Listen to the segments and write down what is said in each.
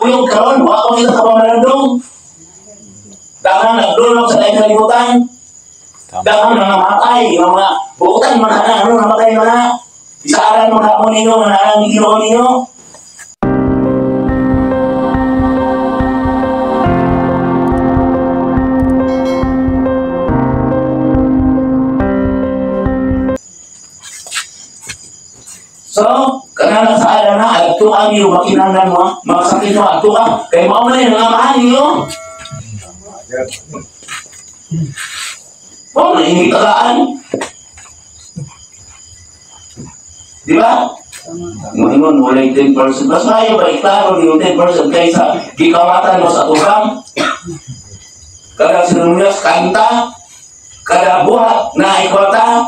Kuyog karon, wa ko kita kapamalandong. Daghang nagdulong sa laing kalibutan. Daghang mga matay, mga buutan, mga anak, ano, namatay mga. Isaaran mga mo ninyo, mga anak ni Ginoo ninyo. So, kanang sa ala na, adto ang iyo, makinanglan mo, magsakit mo, adto ka, kay mao na yun, mga mahal ninyo. Mao na inyong tagaan. Di ba? Ngayon, walay 10%. Mas maayo ba, iklaro niyo 10% kaysa gikawatan mo sa tubang? Kada sinunyas, kanta, kada buhat na ikwata,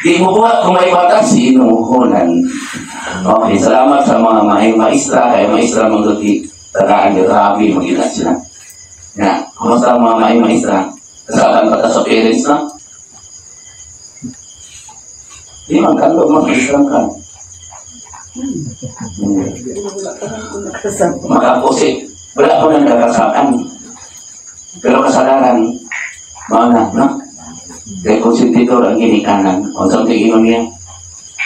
di mo buhat kung may kwarta, sinuhunan. Okay, salamat sa mga maayong maestra. Kaya maestra mangguti, tagaan, grabe, magila sila. Ya, kumusta ang mga maayong maestra? Kasakan pa ta sa parents na? Di man, kando, mga maestra ka. Makapusit. Wala ko nang kakasakan. Pero kasalanan, mga na, no? Kaya konsentidor ang ginikanan. O sa tingin niya,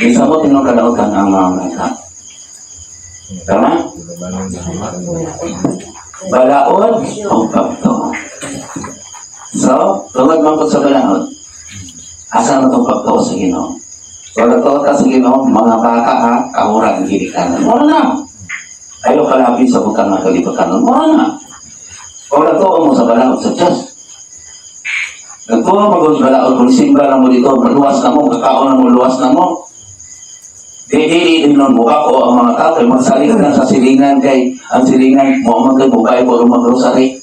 isabot ninong kalautan ang mga bata. Tama? Balaod o pagto. So, tungod man po sa balaod, asa na itong pagto sa Ginoo? Kung nagtuo ka sa Ginoo, mga bata ha, kahura ang ginikanan. Mura na. Ayaw kalapit sa butang ng kalibutan. Mura na. Kung nagtuo mo sa balaod sa Diyos, nagtuo mo sa balaod, kung simba na mo dito, maluwas na mo, kakaon na mo, luwas na mo. Dili din nun, mukha ko ang mga tao, kay magsalig na sa silingan, kay ang silingan, mo man kay mukha ko mag-rosary.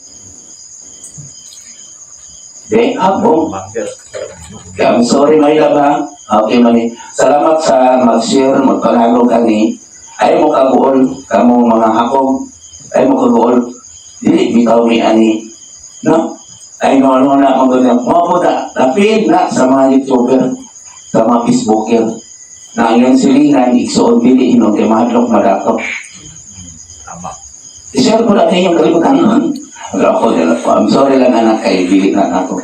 Di, hapong. Kaya I'm sorry, may laba. Okay, mani. Salamat sa mag-share, magpalalo kani. Ay mo kaguol, kamo mga hakog. Ay mo kaguol. Dili, bitaw mi ani. No? Ay no, ano na, maganda. Mga po na, napil na sa mga YouTuber, sa mga Facebooker. Na ang iyong silingan, igsuon dili inon kay mahadlok madato. Tama. I-share ko lang inyong kalibutan nun. Pero ako, I'm sorry lang anak, kay dili na ako.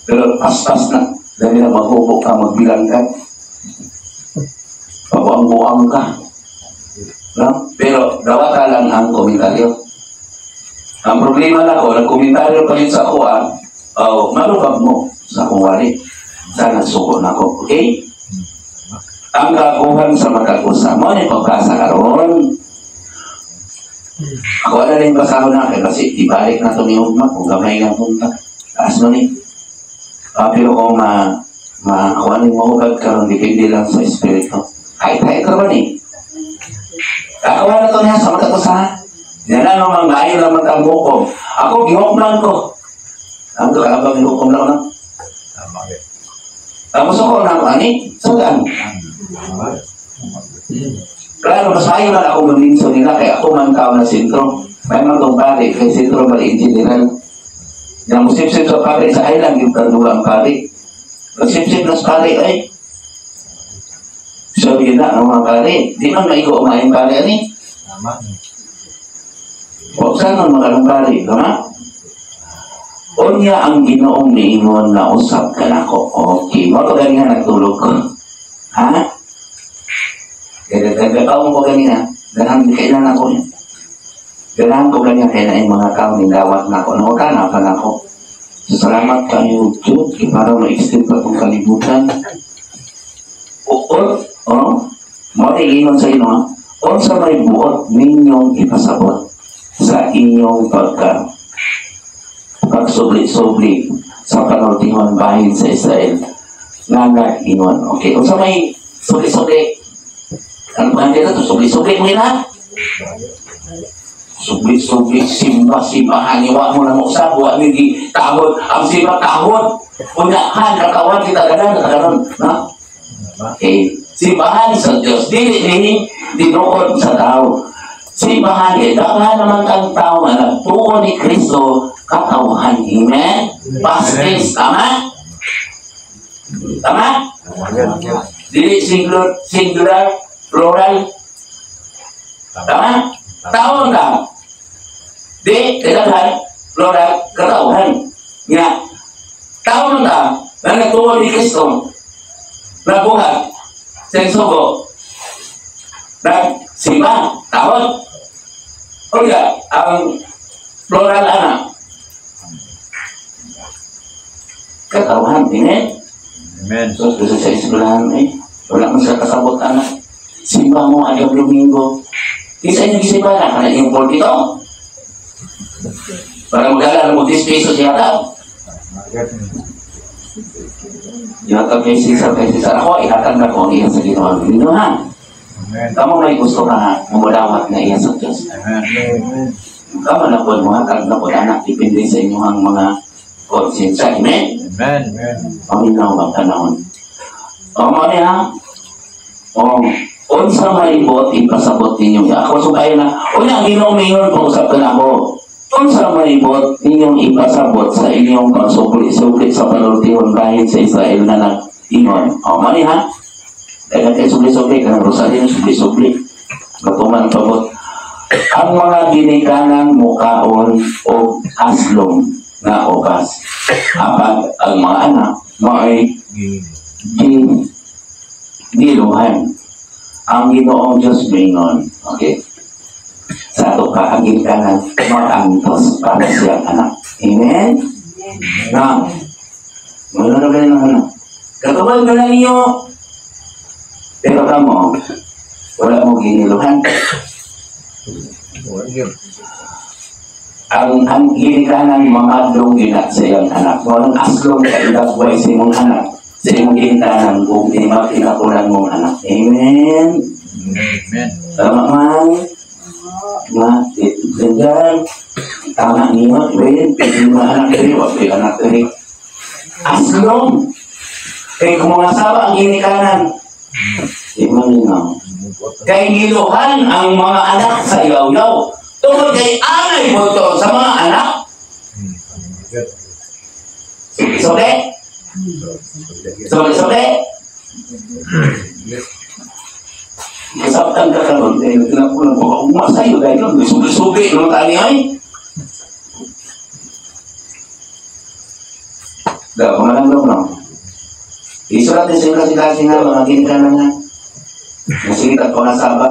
Pero paspas na. Dali na maghubo ka, magbilang ka. Pabuang-buang ka. No? Pero dawa ka lang ang komentaryo. Ang problema na ko, nagkomentaryo pa rin sa ako, oh, malubag mo sa akong wari. Sana suko na ako. Okay? Ang kakuhan sa matag-usa mo, ni pagkasa karon. Ako na rin basahon na, kasi ibalik na itong iugma kung gamay nga punta. Taas mo ni. Pero kung makuha ni mo hubad karon, depende lang sa espiritu. Kahit-kahit ka ba ni? Kakawa na ito niya sa matag-usa. Yan lang ang mga lang magkabukom. Ako, gihukman ko. Ang kakabang gihukom lang na. Tapos ako na ako, ani? Sudan. Klaro, mas ayaw lang ako maglinso nila kaya ako man tao na sentro. May mga pare, kay sentro ba in general. Yang musip-sip sa pare sa island, yung kaduga ang pare. Magsip-sip na sa pare, ay. So, yun na, ang mga pare. Di man maigo ang mga pare, ani? Tama. Huwag sana mga anong pare, tama? Unya ang Ginoong niingon na usab ka na ko. Okay, mo pa ganina nagtulog ko. Ha? Kaya ko ganina, ganahan kailan ako niya. Ganahan ko ganina kaya na yung mga tao nilawat na ako. Ano ka na pa na ako. So, salamat kayo, Diyos, para ma-extend pa itong kalibutan. Oo, oh, mo na iingon sa inyo, ha? Unsa may buot ninyong ipasabot sa inyong pagka pagsubli-subli sa panultihon bahin sa Israel nga nag-ingon. Okay, unsa may subli-subli? Ano ba dito? Subli-subli mo na? Subli-subli, simba-simbahan, iwa mo na mo usab, wa ni gi tahod, ang simba tahod. Unahan, kakawan kita ganan, kaganon, no? Okay, simbahan sa Dios, dili ni tinuod sa tao. Simbahan, eh, daghan naman kang tao nga nagtuo ni Kristo, katawhan. Amen? Past tense, tama? Tama? Dili singular, singular, plural. Tama? Taon ka. Di, kailangan, plural, katauhan. Nga, taon ka, na nagtuo ni Kristo, nabuhat, sa sugo, nagsimba, taon. O nga, ang plural ana, katauhan, amen? Amen. So, gusto sa eskwelahan eh. Wala man sa kasabot anak. Simba mo adlaw Domingo. Isa inyo gisimba na kana inyong pulpito. Para magala mo 10 pesos yata. Yata kay Cesar, kay Cesar. Ako, ihatag na ko ang iya sa Ginoo. Ginoo ha. Amen. Kamo may gusto ka ha, mumulawat na iya sa Diyos. Amen. Kamo na po, muhatag na po anak, depende sa inyong mga konsensya. Amen? Amen. Paminaw ang panahon. O mo niya, o unsa may bot ipasabot ninyo. Ako sugay na, unya ang Ginoo mingon pausap ka na ako. Unsa may bot ninyong ipasabot sa inyong pagsubli-subli sa panultihon bahin sa Israel na nag-ingon. O mo niya, kaya kay subli-subli, kanang Rosario subli-subli. Katuman pabot. Ang mga ginikanan mukaon o aslong nga ubas. Apag ang mga anak mao'y giluhan. Ang Ginoong Diyos mingon. Okay. Sa ato ka, ang ginikanan maantos para siyang anak. Amen? Now, wala na kayo ng anak. Katubal ka na ninyo. Pero kamo, wala mo giniluhan. Ang ginikanan mamadlong gina sa iyang anak. Walang aslong kailagway sa imong anak. Sa imong ginikanan kung di mapinakulan mong anak. Amen? Amen. Tama man? Nga, ganyan. Tama niyo. Wait, pwede mo anak diri, wag pwede anak diri. Aslong! Kaya kung mga asawa ang ginikanan, di malinaw. Kay giluhan ang mga anak sa yaw-yaw. Tungod kay angay mo to sa mga anak. Sube? Sube, sube? Kasabtan ka karon, eh, tinapunan ko, kung masayo dahil yun, sube-sube, no, tani ay? Da, pangalan daw, no? Isulat din sa inyo kasi nga, mga ginikanan nga. Nasingit at pangasaba.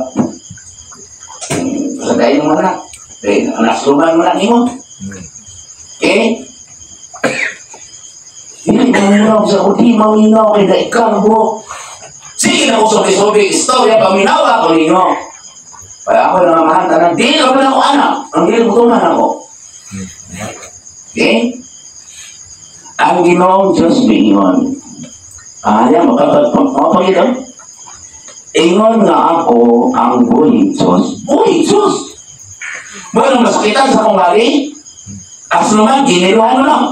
Sa dahil mo na. Eh, nasluman mo na nimo. Okay? Hindi maminaw sa kuti, maminaw kay daikang buhok. Sige na ko sobi-sobi, istorya, paminaw ako ninyo. Kaya ako na mamahal tanan, di ka man ako anak. Ang dili mo tuman ako. Okay? Ang Ginoong Diyos miingon. Ayaw, makapagpapakita. Ingon nga ako ang buhi Diyos. Buhi Diyos! Bueno, masakitan sa akong hari, asluman, giniluhan mo lang.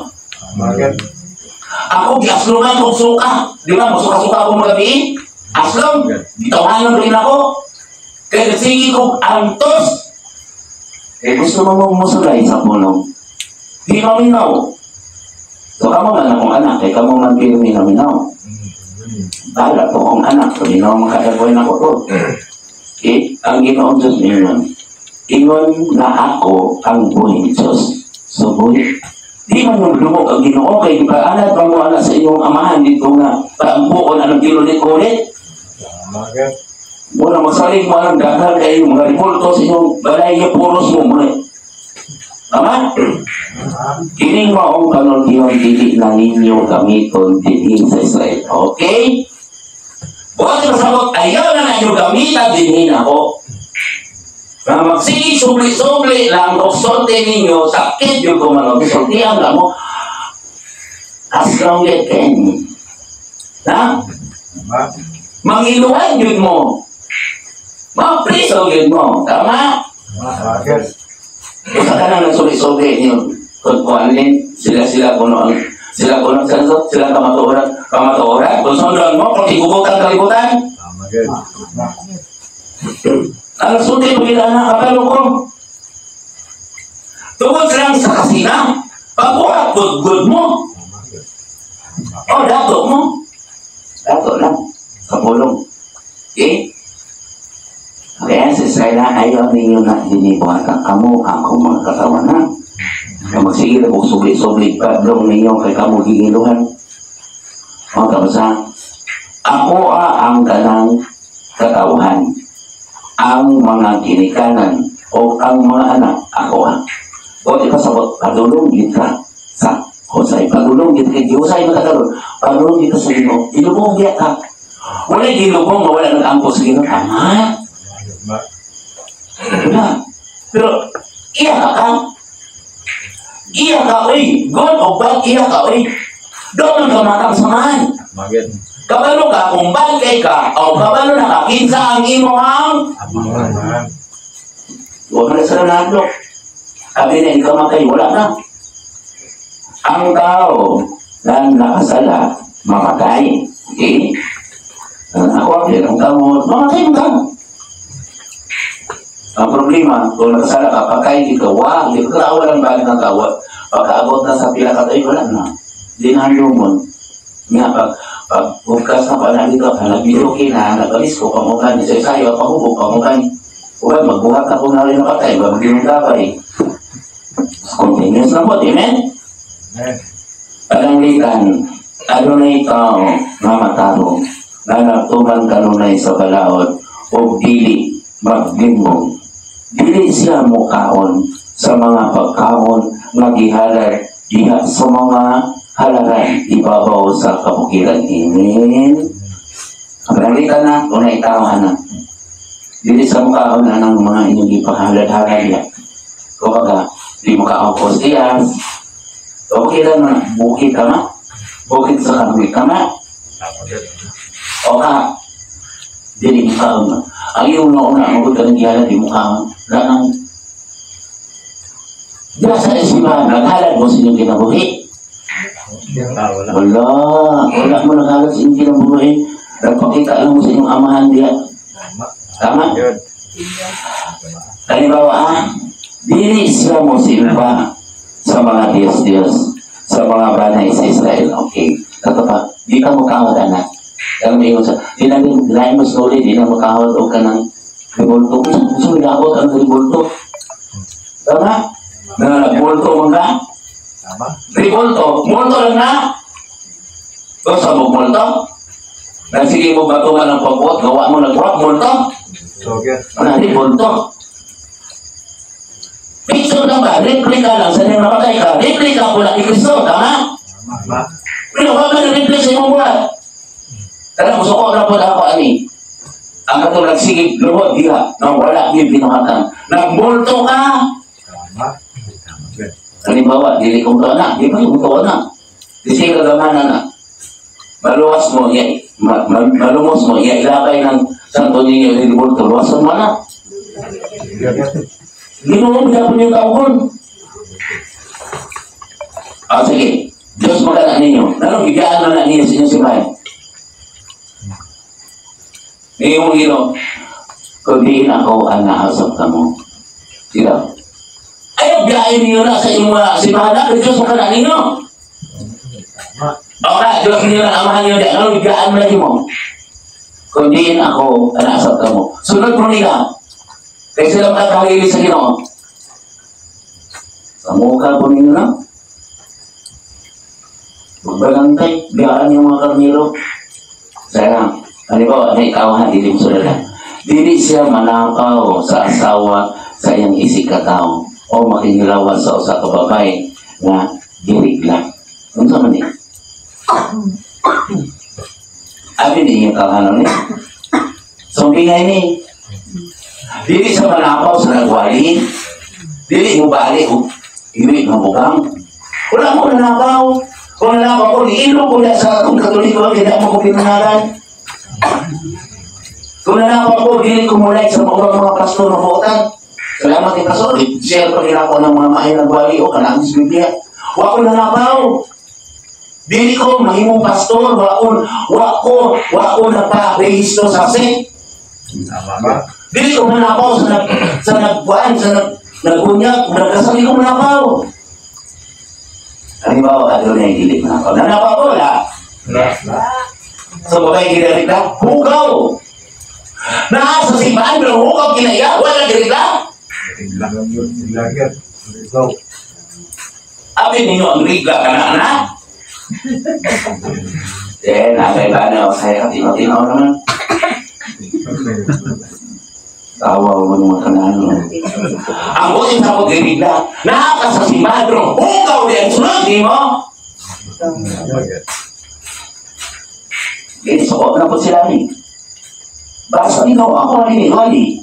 Ako, giasluman kong suka. Di ba, masuka-suka ako magabi. Aslong, gitawanan rin ako. Kaya nagsige kong antos. Eh, gusto mo mong musulay sa pulong. Di maminaw. So, kamo man akong anak, eh, kamo man pirmi na minaw. Bahala po akong anak, so minaw makadagoy na ko to. Eh, ang Ginoong Diyos mingon. Ingon na ako ang buhay Diyos. So, buhay. Di man yung lumog ang Ginoo kay di ba anad ba mo ana sa inyong amahan dito nga paampuon anong ginulit-ulit? Muna magsalig mo anong daghan kayo mga ribulto sa inyong balay niyo puros mo muna. Tama? Kining maong panultihon dili na ninyo gamiton dinhi sa Israel. Okay? Buhat masabot, ayaw na ninyo gamitan dinhi na ako. Nga magsige subli-subli lang og sulti ninyo, sakit yung kumano, sultihan lang mo. As long as can. Ha? Mangiluhan yun mo. Mapriso yun mo. Tama? Usa ka nang nagsuli-suli niyo. Kung kuanin, sila-sila kuno ang sila kuno sila kamatuoran, kamatuoran. Kung sundan mo, kung igugot ang kalibutan. Ang sulti mo gila na kapalo ko. Tungod lang sa kasina, pagbuhat good mo. O, dato mo. Dato lang. Sa pulong. Okay? Okay, sa Israel, ayaw ninyo na dinibuhatan kamo akong mga katawan ha. Kaya magsige na po subli-subli padlong ninyo kay kamo gigiluhan. O tapos ha, ako ang kanang katawhan, ang mga ginikanan o ang mga anak ako ah. O di pasabot, padulong gid ka sa husay, padulong gid kay husay makakaroon, padulong gid ka sa Ginoo, ilubong giya ka. Wala gilubong, wala nag-ampo sa Ginoo. Tama? Tama. Wala. Pero, iya ka ka. Iya ka, oy. Good o bad, iya ka, oy. Doon ka matang samahan. Tama gyud. Kabalo ka, kung bad kay ka, o kabalo na ka, kinsa ang imohang Tama. Huwag na sila nahadlok. Sabi na, ikaw matay, wala na. Ang tao na nakasala, mamatay. Okay? Ako ang ang tao, mamatay mo tao. Ang problema, kung nakasala ka, pagkain di ka, wag, di ka walang balik ng tao. Pagkaabot na sa pila ka tayo, wala na. Di na lumon. Nga, pag bukas na pala dito, nagbiruki na, nagalis ko, pamukan, isa-isayo, pahubog, pamukan. Uy, magbuhat na kung nalin na patay, magiging gabay. Continuous na po, amen? Amen. Pananglitan, adunay tao nga matarong, nga nagtuman kanunay sa balaod, o dili maglimbong. Dili siya mukaon sa mga pagkaon nga gihalad diha sa mga halaran ibabaw sa kabukiran. Amen. Pananglitan na, unay tao na. Dili sa mukaon na ng mga inyong ipahalad-halad diha. Kumbaga, di mo kaon kostiyas. Okay lang na, bukid ka ma. Bukid sa kami ka ma. Tama gyud. O ka, dili mo kaon na. Ang iyong nauna, magod ka ng gihalad, di mo kaon. Ganang, diya sa esimahan, naghalad mo sa inyong kinabuhi. Ah, wala. Wala, wala mo naghalad sa inyong kinabuhi. Nagpakita lang mo sa inyong amahan diya. Tama. Tama? Gyud. Halimbawa, ah, dili siya mo simba sa mga Diyos-Diyos, sa mga banay sa Israel. Okay. Kato pa, di ka mukahod, anak. Alam mo yun, sa, di na din, lain mo slowly, di na mukahod o ka ng revolto. Kung saan ang revolto? Tama? Na multo mo ka? Tama. Revolto, multo lang na. Kung sa mo multo? Nagsige mo batungan ng pagbuot, gawa mo nagbuhat, multo? So gyud. Wala, revolto. Picture lang ba? Replika lang. Sa niyang namatay ka, replika ko lang ni Kristo, tama? Tama. Pero wag ka na-replay sa imong buhat. Tara, gusto ko na po ako, ani. Ang katong nagsigig luhod diha, no, wala gyud binuhatan. Nagmulto ka. Tama. Tama gyud. Halimbawa, dili kong tuwa na, di ba yung tuwa na? Di siya kagamanan na. Maluwas mo, iya, malumos mo, iya, ilakay ng Santo Niño de Bulto, luwasan mo na. Gyud. Ginoo, gihapon yung taon. Ah, sige. Diyos magana ninyo. Anong biglaan na ninyo sa inyong simbahan? Ngayong Ginoo, kundi ako ang naasap ka mo. Sila. Ayaw, biyain ninyo na sa inyong mga simbahan na, Diyos magana ninyo. Tama. Okay, Diyos ninyo na, amahan ninyo. Anong biglaan mo na mo? Kundi ako ang naasap ka mo. Sunod mo nila. Kaya sila makakahili sa Ginoo. Sa mukha po ninyo na. Magbalangkay, biyaan yung mga karniro. Sayang, halimbawa, na ikaw ha, dili mo sila. Dili siya manakaw sa asawa sa iyang isig katao o makingilawan sa usa ka babae nga girigla. Unsa man ni? Abi ni iyong kahanon ni. Sumbingay ni. Dili siya manakaw sa nagwali. Dili mo bali og iwi nga bukang. Wala mo nanakaw. Kung nanakaw ko, niilong ko na sa akong Katoliko, ang hindi mo ko pinangalan. Kung nanakaw ko, dili ko mulay sa mga pastor na buotan. Salamat kay Pastor. Share pa nila ako ng mga maayong nagwali o kanang sa Biblia. Wa ko nanakaw. Dili ko mahimong pastor, wa ko nagpa-rehistro sa SEC. Tama. Dili ko manakaw sa nagbuan, sa nagbunyag, nagkasal, di ko manakaw. Halimbawa, adunay dili manakaw. Nanakaw ko, wala. Wala. So, babae ginamit na, hugaw! Naa sa simbahan, pero hugaw kinaya, wala rigla. Rigla yun. Ikaw. Abi ninyo ang rigla ka na, na? Eh, nakay ba na saya tinaw-tinaw naman. Tawa mo mga kanaan mo. Ang buti sa pag-rigla, naa ka sa simbahan, pero hugaw di ang sunod, di mo? Tama yun. Eh, suko na po sila ni. Basta ikaw, ako ali, ikaw ali.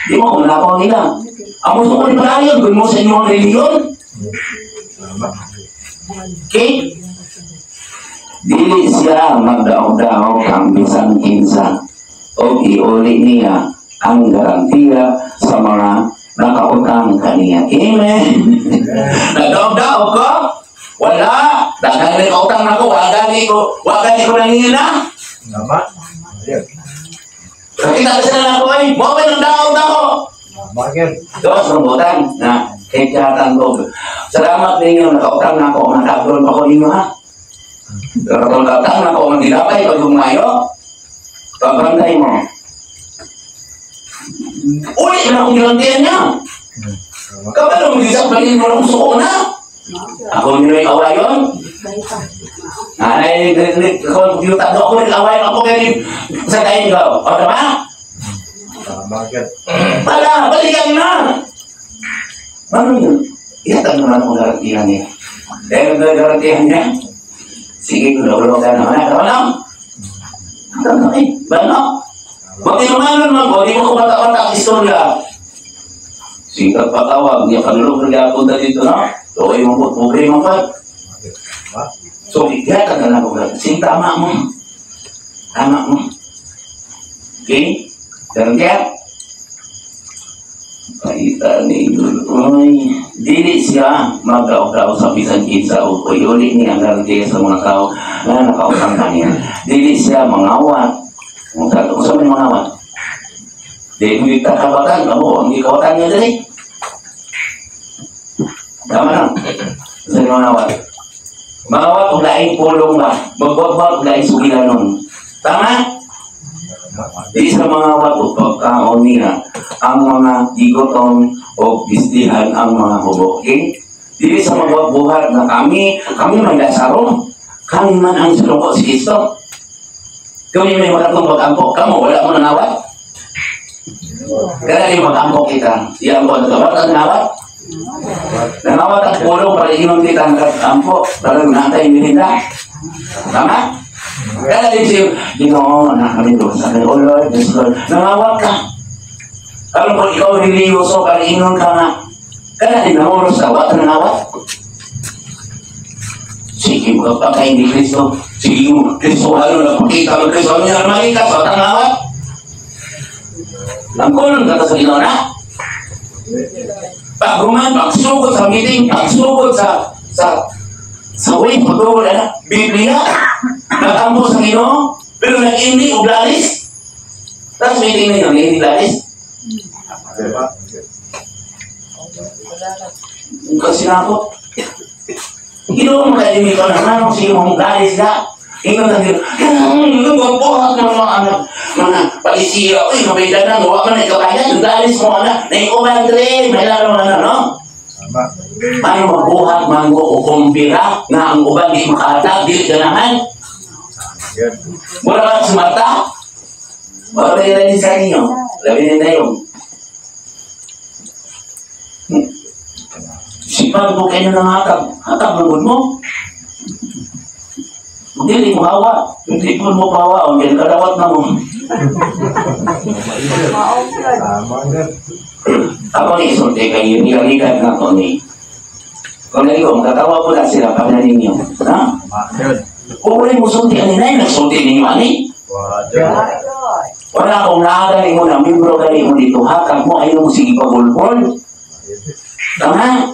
Di mo, kung nakaw nila. Ang gusto ko ni palayon, kung mo sa inyong reliyon. Tama. Okay? Dili siya magdaog-daog ang bisan kinsa o iuli niya ang garantiya sa mga nakautang kaniya. Amen. Nagdaog-daog ko? Wala. Daghan ni kautang nako, wa gani ko, wa gani ko nangina. Tama. Ayan. Nakita ka sila na ako ay, mo ba nang daog nako? Tama yun. Dos, rambutan na kay ko. Salamat ninyo, nakautang na ako, nakabron ako ninyo ha. Pero kung nakautang na ako, ang dilapay pag gumayo, pagbantay mo. Uli na akong gilantian niya. Tama. Kabalo, hindi sa palin mo ng suko na. Ako ninyo yung awayon. Nanay, ako, ginutado ako, nag-awayon ako, kaya sa tayo ko. O, tama? Tama yun. Wala, balikan na! Ano yun? Ihatag naman akong garantihan niya. Dahil ang garantihan niya, sige, gulo-gulo ka na. Ano, ano? Ano, eh, ba, no? Bakit yung ano naman ko, di mo kumata-mata ang istorya. Sige, patawag, niya kanulog na punta dito, no? Okay mo po, okay mo po. Tama. So, ihatag na lang akong garantihan. Sige, tama mo. Tama mo. Okay? Garantihan? Pakita ni Uy, dili siya magdaog-daog sa bisan kinsa o iuli niya ang garantiya sa mga tao na nakautang kaniya. Dili siya mangawat. Kung kato sa may mangawat. Di mo kita kawatan, amo ang gikawatan niya dili. Tama na. Sa mangawat. Mangawat og laing pulong ba? Magbuhat og laing sugilanon. Tama? Di sa mga wato pagkaon niya ang mga gigotom o bistihan ang mga hubo. Okay? Dili sa mga buhat na kami, kami man Lazaro. Kami man ang sinuko si Kristo. Kami may makatong pag-ampo. Kamo, wala mo nangawat. Kaya yung mag-ampo kita. Iyan ko, nagawat ang nangawat. Nangawat ang pulong para ingon kita nag-ampo. Para natay minita. Tama? Kaya din siya, Ginoo, na kami doon sa akin. Oh Lord, yes Lord. Nangawat ka. Alam ko, ikaw reliyoso, para ingon ka nga. Kaya din nanguros ka, wat nangawat. Sige mo ka pa ni Kristo. Sige mo, Kristo, ano, nagpakita ng Kristo. Ano niya makita sa tangawat? Ang kulong ka sa Ginoo na. Paghuman, pagsugod sa meeting, pagsugod sa way, pagtugod na, Biblia, nagkampo sa Ginoo, pero nag-indi og lalis. Tapos meeting ninyo, nag-indi lalis. Tama. Kasi na ako, Ginoo mo kayo ko na, anong sino mong lalis na? Ingon na dito, nagbuhat ng mga anak, mga palisiya, uy, mabida na, gawa man na ikaw kaya, yung lalis mo na, naikuman rin, may laro na, no? Tama. Ano mabuhat mango o kumpira nga ang uban di makahatag, di ganahan. Yan. Wala ka sumata. Wala ba rin sa inyo? Labi na yun. Sipag mo kayo ng hatag. Hatag mo mo. Dili mo hawa. Hindi mo mo pawa. Ang kadawat na mo. Tama yan. Ako ni isulti kayo. Nilaligan na ko ni. Kung naligo, magkatawa po na sila pag ninyo. Ha? Tama yan. Kung wala mo sulti, ani na yun, nagsulti ninyo, ani? Wala akong naagaling mo na, membro galing mo dito, hakag mo, ayaw mo sige pagulpol. Tama?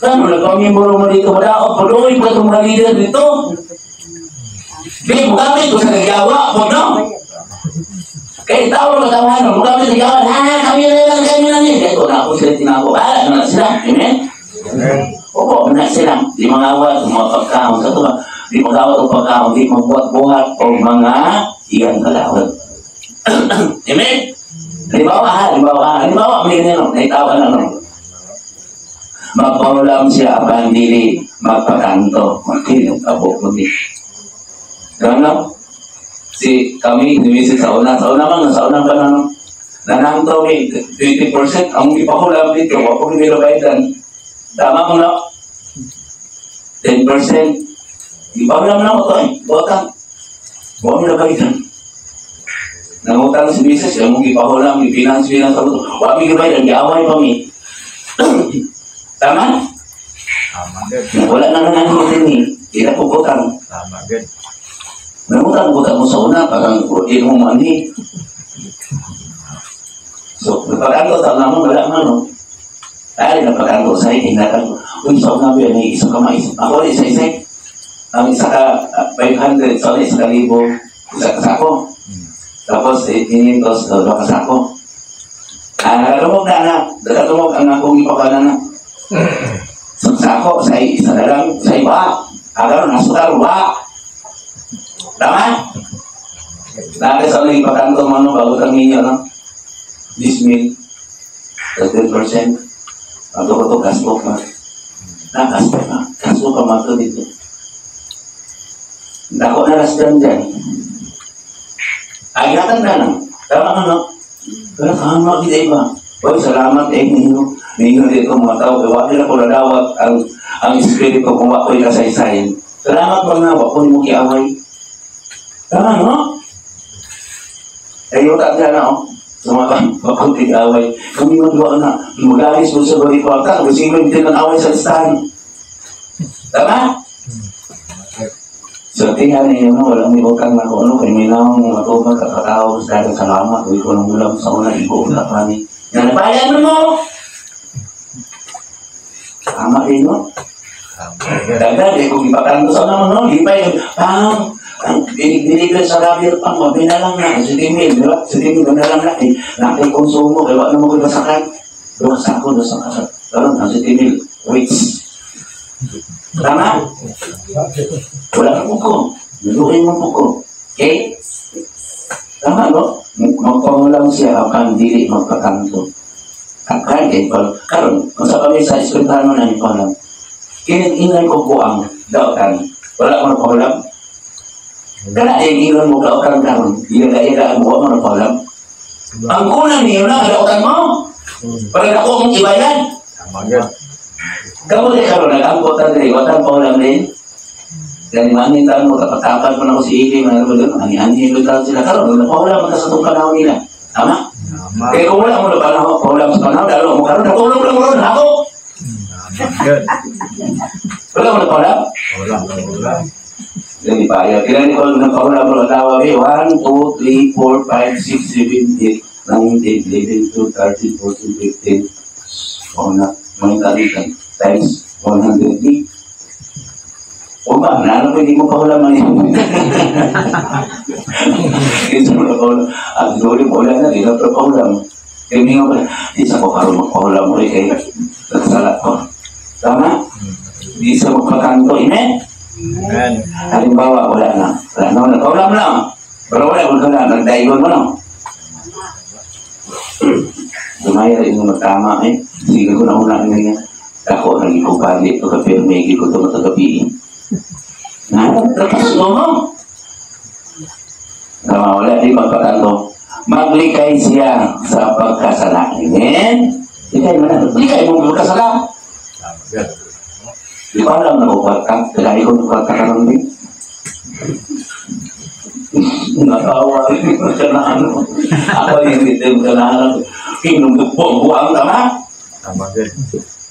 Ano, nagpamembro mo dito, wala ako, paluoy pa itong mga leader dito. Di, mugamit ko sa nagyawa, po no? Kaya tao na tawanan, mugamit sa nagyawa, ha, kami na lang yun. Kaya ito na ako sila tinago, ah, ano na sila, amen? Amen. Opo, na sila. Di mangawat, mga pagkaon. Sa ito ba? Di mangawat o pagkaon, di magbuhat-buhat o mga Iyang balaod. Amen? Halimbawa ha, halimbawa ha, halimbawa, may ganyan, naitawa na no. Magpahulam siya apan dili magpakanto. Matinong tabok mo di. Ano? Si kami, ni Mrs. Sa una man, sa una pa na no. Nanangto mi, 20% ang ipahulam dito, ako hindi bayadan. Tama mo no? 10%. Ipahulam na ako to eh. Botang. Huwag mo bayadan. Nangutang si Mrs. Ang mong ipahulam, ipinans-pinans ako to. Huwag mi gibayad, giaway pa mi. Tama? Tama gud. Wala na nangyari din eh. Di na po utang. Tama gud. Nangutang utang mo sa una, parang mo mani. So, nagpakanto sa una mo, wala man, no? Ay, nagpakanto sa hinatag ko. Uy, sa una ba yan, eh, isa ka mais. Ako, isa-isa. Ang isa ka, 500, sa una, 1,000, isa ka sako. Tapos, eh, 500, 2 ka sako. Ah, nakatungog na, anak. Nakatungog ang akong ipapana na. Sa sako, sa isa na lang, sa iba. Agaro, nasutar, wa. Tama? Dati sa uling ipakanto mo, ano, bago kang ninyo, no? 10,000. 13%. Ato ko to, gasto ka. Na, gasto ka. Gasto ka mato dito. Dako na lasdan dyan. Ay, hatag na lang. Tama ka, no? Pero tama, kita iba. Uy, salamat eh, ninyo. Ninyo dito mga tao. Kaya wala ko nadawat ang espiritu kung ako'y kasaysayin. Salamat mga wa ko nimo giaway. Tama, no? Ay, yung taga na, oh. Sa mga makunting away. Kami magawa na. Magalis mo sa balik kwarta. Kasi may bitin ng away sa listahan. Tama? So, tingnan ninyo, no, walang may utang na kung ano, kay may naong mga matubag, kakatao, sa dagang salamat, uwi ko ng ulam sa una, ibo na kami. Yan, bayan mo! Tama din, no? Tama gud. Dagdag, eh, kung ipakanto sa una mo, no, lipay, pang, ang deliver sa rabir pang, mabi na lang na, si Timil, di ba? Si Timil, na lang na, eh, nakay konsumo, kaya wala mo ko basakay. Doon sa ako, doon sa kasal. Karon, ang si Timil, waits. Tama? Wala kang buko. Luluin mo buko. Okay? Tama, no? Magpangulam siya apan dili magpakanto. Kakan, eh, karon, kung sa kami sa eskwentano na ipahulam, kining ko buang, daotan, wala mo pahulam. Kana eh, ingon mo daotan karon, ila-ila ang buang mo pahulam. Ang kulang niyo na, daotan mo. Para ako mong ibayan. Tama gud. Kamu di karon nag-angkot ta diri, watang pahulam din. Gani mangin taon mo, tapat-tapat mo na ko si Ili, mga ano doon, ani-ani ko taon sila. Karon, wala pahulam ka sa itong panahon nila. Tama? Tama. Kaya kung wala mo na panahon, pahulam sa panahon, dalo mo karon, natulog lang mo ron, hako. Tama gud. Wala mo na pahulam. Wala, wala. Gani pa, ayaw. Kailan ko ng pahulam mo, tawa, eh, 1, 2, 3, 4, 5, 6, 7, 8, 9, 10, 11, 12, 13, 14, 15. Oo na, mga talitan. Times 100 eh. O ba, nano pwede mo pahulam man yun. Ito mo na pahulam. Ang duli mo, wala na, di na pa pahulam. Kaya mingo pa, di sa ko karoon magpahulam mo eh, kaya nagsala ko. Tama? Di sa magpakanto, amen? Amen. Halimbawa, wala na. Wala na, wala. Pahulam lang. Pero wala, wala na. Nagdaigon mo lang. Dumaya rin yung magtama eh. Sige ko na una nga. Ako, nagikubali ito ka pero may ko ito matagabiin. Na, tapos mo. Tama, wala di magpakanto. Maglikay siya sa pagkasala. Amen? Likay mo na. Likay mo pagkasala. Tama gud. Di ba alam na kwarta? Kailangan ko ng kwarta ka lang din. Natawa rin ka na ano. Ako yung hindi ka na ano. Inom ko buang tama? Tama gud.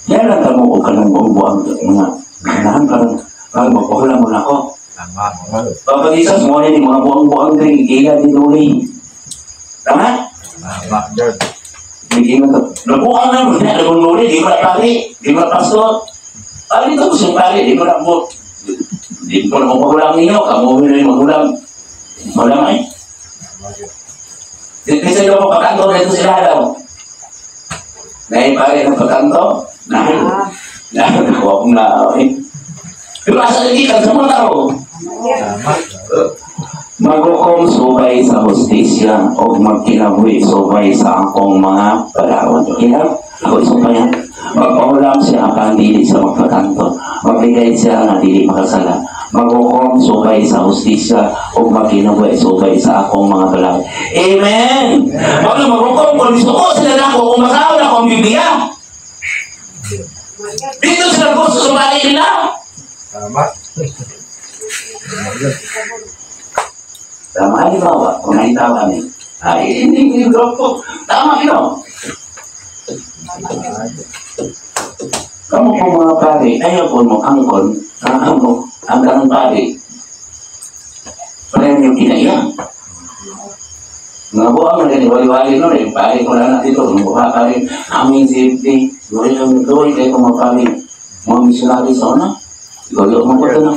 Yan lang kamo o kanang buang buang mga kanahan parang parang magpahula mo na ako. Tama. Pag Jesus mo ni mga buang-buang din, ikila din uli. Tama? Tama gud. Hindi mo to. Nabuang na mo, na uli, di mo na pari, di mo na pastor. Pari ito, gusto pari, di mo na po. Di ko na magulang ninyo, kamo na yung magulang. Magulang ay. Tama gud. Di sa mo pagkanto na ito sila daw. Naipari ng pagkanto? Nahi. Nahi, nakuha kong na. Eh. Pero asa lagi ka sa mga tao? Tama. Maghukom subay sa hustisya o magkinabuhi subay sa akong mga balaod. Okay lang? Ako isumpayan. Magpahulam siya apan dili sa magpatanto. Magbigay siya nga dili makasala. Maghukom subay sa hustisya o magkinabuhi subay sa akong mga balaod. Amen! Wag na maghukom kung gusto ko sila na ako, kung masahol ako ang Biblia. Dito sila gusto sumali nila. Tama. Tama gud. Tama, halimbawa, kung nakita kami, ay, hindi, hindi, ko. Tama, ino. Kamu po mga pare, ayaw po mo angkon, ang amo, ang kanang pare. Pareho yung kinaiya. Mga buwang na gani, wali-wali no rin, pare ko na dito, mga buha pa rin, aming safety, gawin ang gawin kayo kung mga pare, mga missionary sa una, gawin mo ko ito na.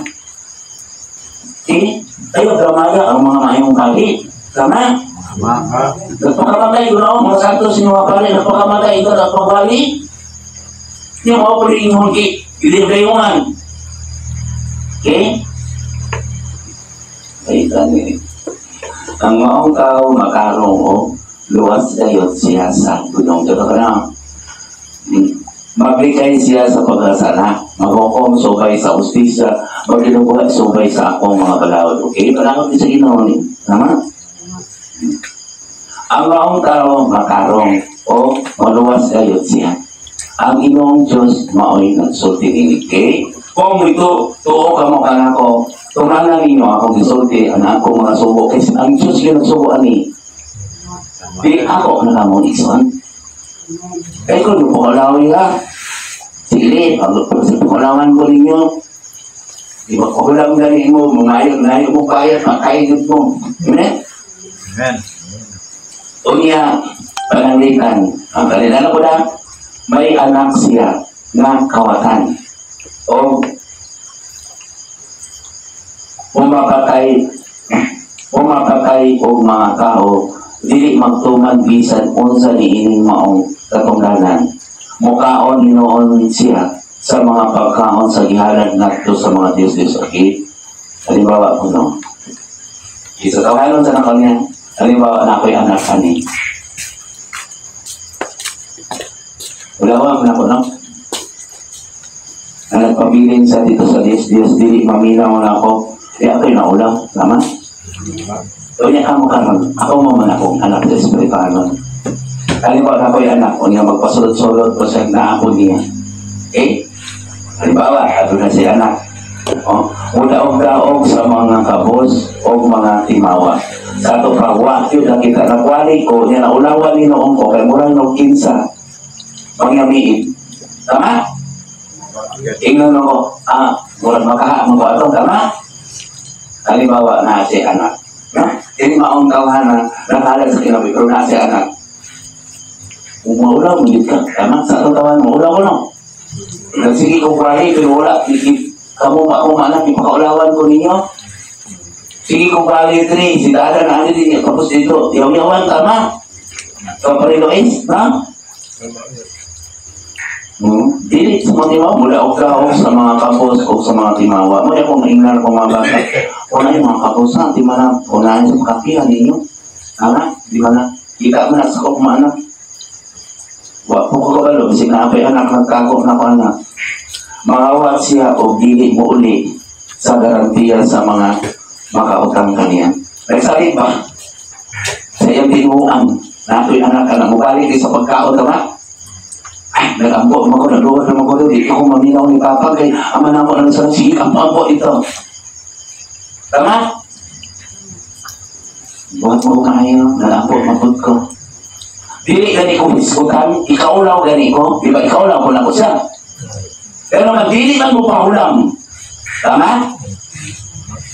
Eh, ayaw, gamaya ang mga maayong pari. Tama? Tama. Nagpakamatay ko na mga santo sa mga pare, nagpakamatay ito, nagpakawali. Hindi mo ako rin yung hulki, iliblayungan. Okay? Ay, tani. Ang maong tao makarong o luwas dayot siya sa gulong. Ito ka na. Mabigay siya sa pagkasala, maghukom subay sa ustisya, magdinubuhat subay sa akong mga balaod. Okay? Balaod din sa Ginoo ni. Tama? Ang maong tao makarong o maluwas dayot siya. Ang Ginoong Diyos mao'y nagsulti nini. Okay? Kung ito, tuo ka mo kanako, tumana ninyo akong gisulti, ang akong mga subo. Kasi ang Diyos yung nagsubo ani. Di ako na kamo igsoon. Kaya kung pukalawi ka, sige, pag pukalawan ko ninyo, di ba, pakulam gani mo, mamayag na mo bayad, makainit mo. Amen? Amen. Unya, pananglitan, ang kanila ko na, may anak siya na kawatan. O pumapatay, pumapatay og mga tao, dili magtuman bisan unsa niining maong katungdanan. Mukaon hinuon siya sa mga pagkaon sa gihalad ngadto sa mga Diyos-Diyos. Okay? Halimbawa ko no. Isa tawanon sa nako niya. Halimbawa na ako'y anak ani. Wala ko na ko no. Ang nagpabilin sa dito sa Diyos-Diyos, dili maminaw na ako. Eh ako'y naulaw. Tama? O niya kamo karon, ako mo man akong anak sa espiritualon. Halimbawa na ako'y anak, o niya magpasulod-sulod ko sa naako niya. Eh, halimbawa, aduna siya anak. O, udaog-daog sa mga kabos o mga timawa. Sa ato pa, wa, yun nakita na kwali ko, niya naulawan ni noong ko, kay murang no kinsa, pangyamiin. Tama? Ingnon ako, murang makaha mo ko atong, tama? Halimbawa, na siya anak. No? Ini maong tawhan na nakahalad sa kinabi, pero na siya anak. Kung maulaw, mugit ka. Tama? Sa atong tawahan, maulaw ko no? Nagsige ko kwali, pero wala, kamu akong anak, ipakaulawan ko ninyo. Sige ko kwali, tri, si Dada na ano din, tapos dito, yaw-yawan, tama? Kapare Lois, ha? Dili sa mga timawa, mula og kaog sa mga kapos o sa mga timawa. Muna akong maingnar ko mga bata. Una yung mga kapos na, di man na, unahin sa makapihan ninyo. Tama? Di man na. Kita mo na sa kong mga anak. Wa po ko kabalo, bisig na ako'y anak, nagkago na ko anak. Mangawat siya o dili mo uli sa garantiya sa mga makautang kaniya. Nagsalit ba? Sa iyang tinuan, na ako'y anak ka na, mubalik sa pagkaon, tama? Ay, nag-ampo mo ko, nagluwag naman ko, di ako maminaw ni Papa, kay ama na mo, ano sa sige, ampo ito. Tama? Buhat mo kayo, nag-ampo, mapod ko. Dili gani ko hisgutan, ikaulaw gani ko, di ba ikaulaw ko na ko siya. Pero naman, dili man mo pahulam. Tama?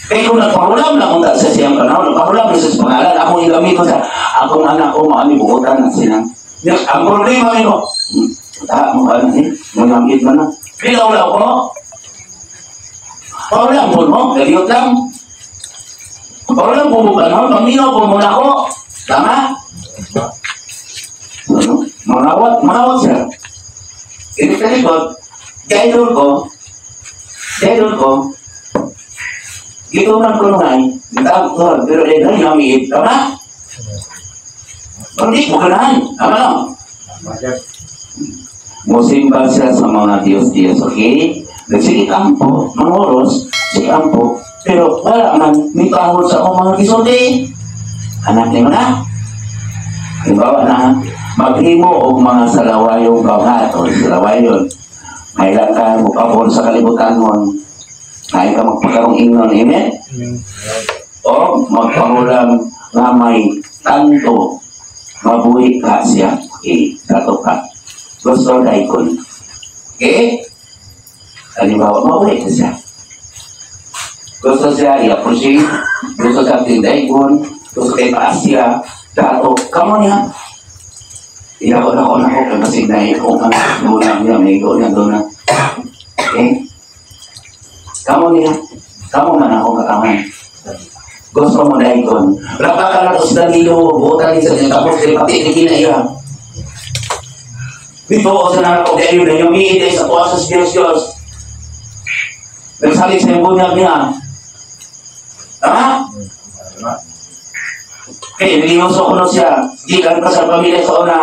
Kaya kung nagpahulam na kung sa siyang panahon, nagpahulam na sa pangalan, akong ilamit ko sa akong anak ko, maami buotan na sila. Ang problema nito, taha mo ka na eh, manamit man na. Pinaulaw ko, pahulam po mo, galiyot lang. Pahulam po mo panahon, paminaw po mo na ako. Tama? Ano? Mangawat, mangawat siya. Ini talikod, dahil ko, Dito man ko nung ay, tawag, pero eh, dahil namiit, tama? Hindi mo ganahan, tama lang. Musimba siya sa mga Diyos-Diyos, okay? Nagsige kampo, mga oros, sige ampo, pero wala man, may kahol sa akong mga gisulti. Anak ni mo na. Halimbawa na, maghimo og mga salawayong bawhat o salawayon. May lang ka mo pabor sa kalibutan mo. Ay ka magpakarong ingnon, amen? O magpahulam nga may kanto, mabuhi ka siya. Okay, kato ka. Gusto daikon. Okay? Halimbawa, mabuhi ka siya. Gusto siya i-appreciate, gusto siya tindaikon, gusto kay taas siya, dato, kamo niya. Ilako na ko na ko, kasi na ko ang doon niya, may go niya doon na. Okay? Kamo niya, kamo man ako katawan. Gusto mo daikon. Rapa ka na sa Danilo, buotan sa niya, tapos kay pati ni kinaiya. Dito sa nanako kayo na yung iitay sa kuha sa Diyos Diyos. Nagsalit sa iyong bunyag niya. Tama? Kaya nilimuso ko na siya. Gikan ka sa pamilya sa una.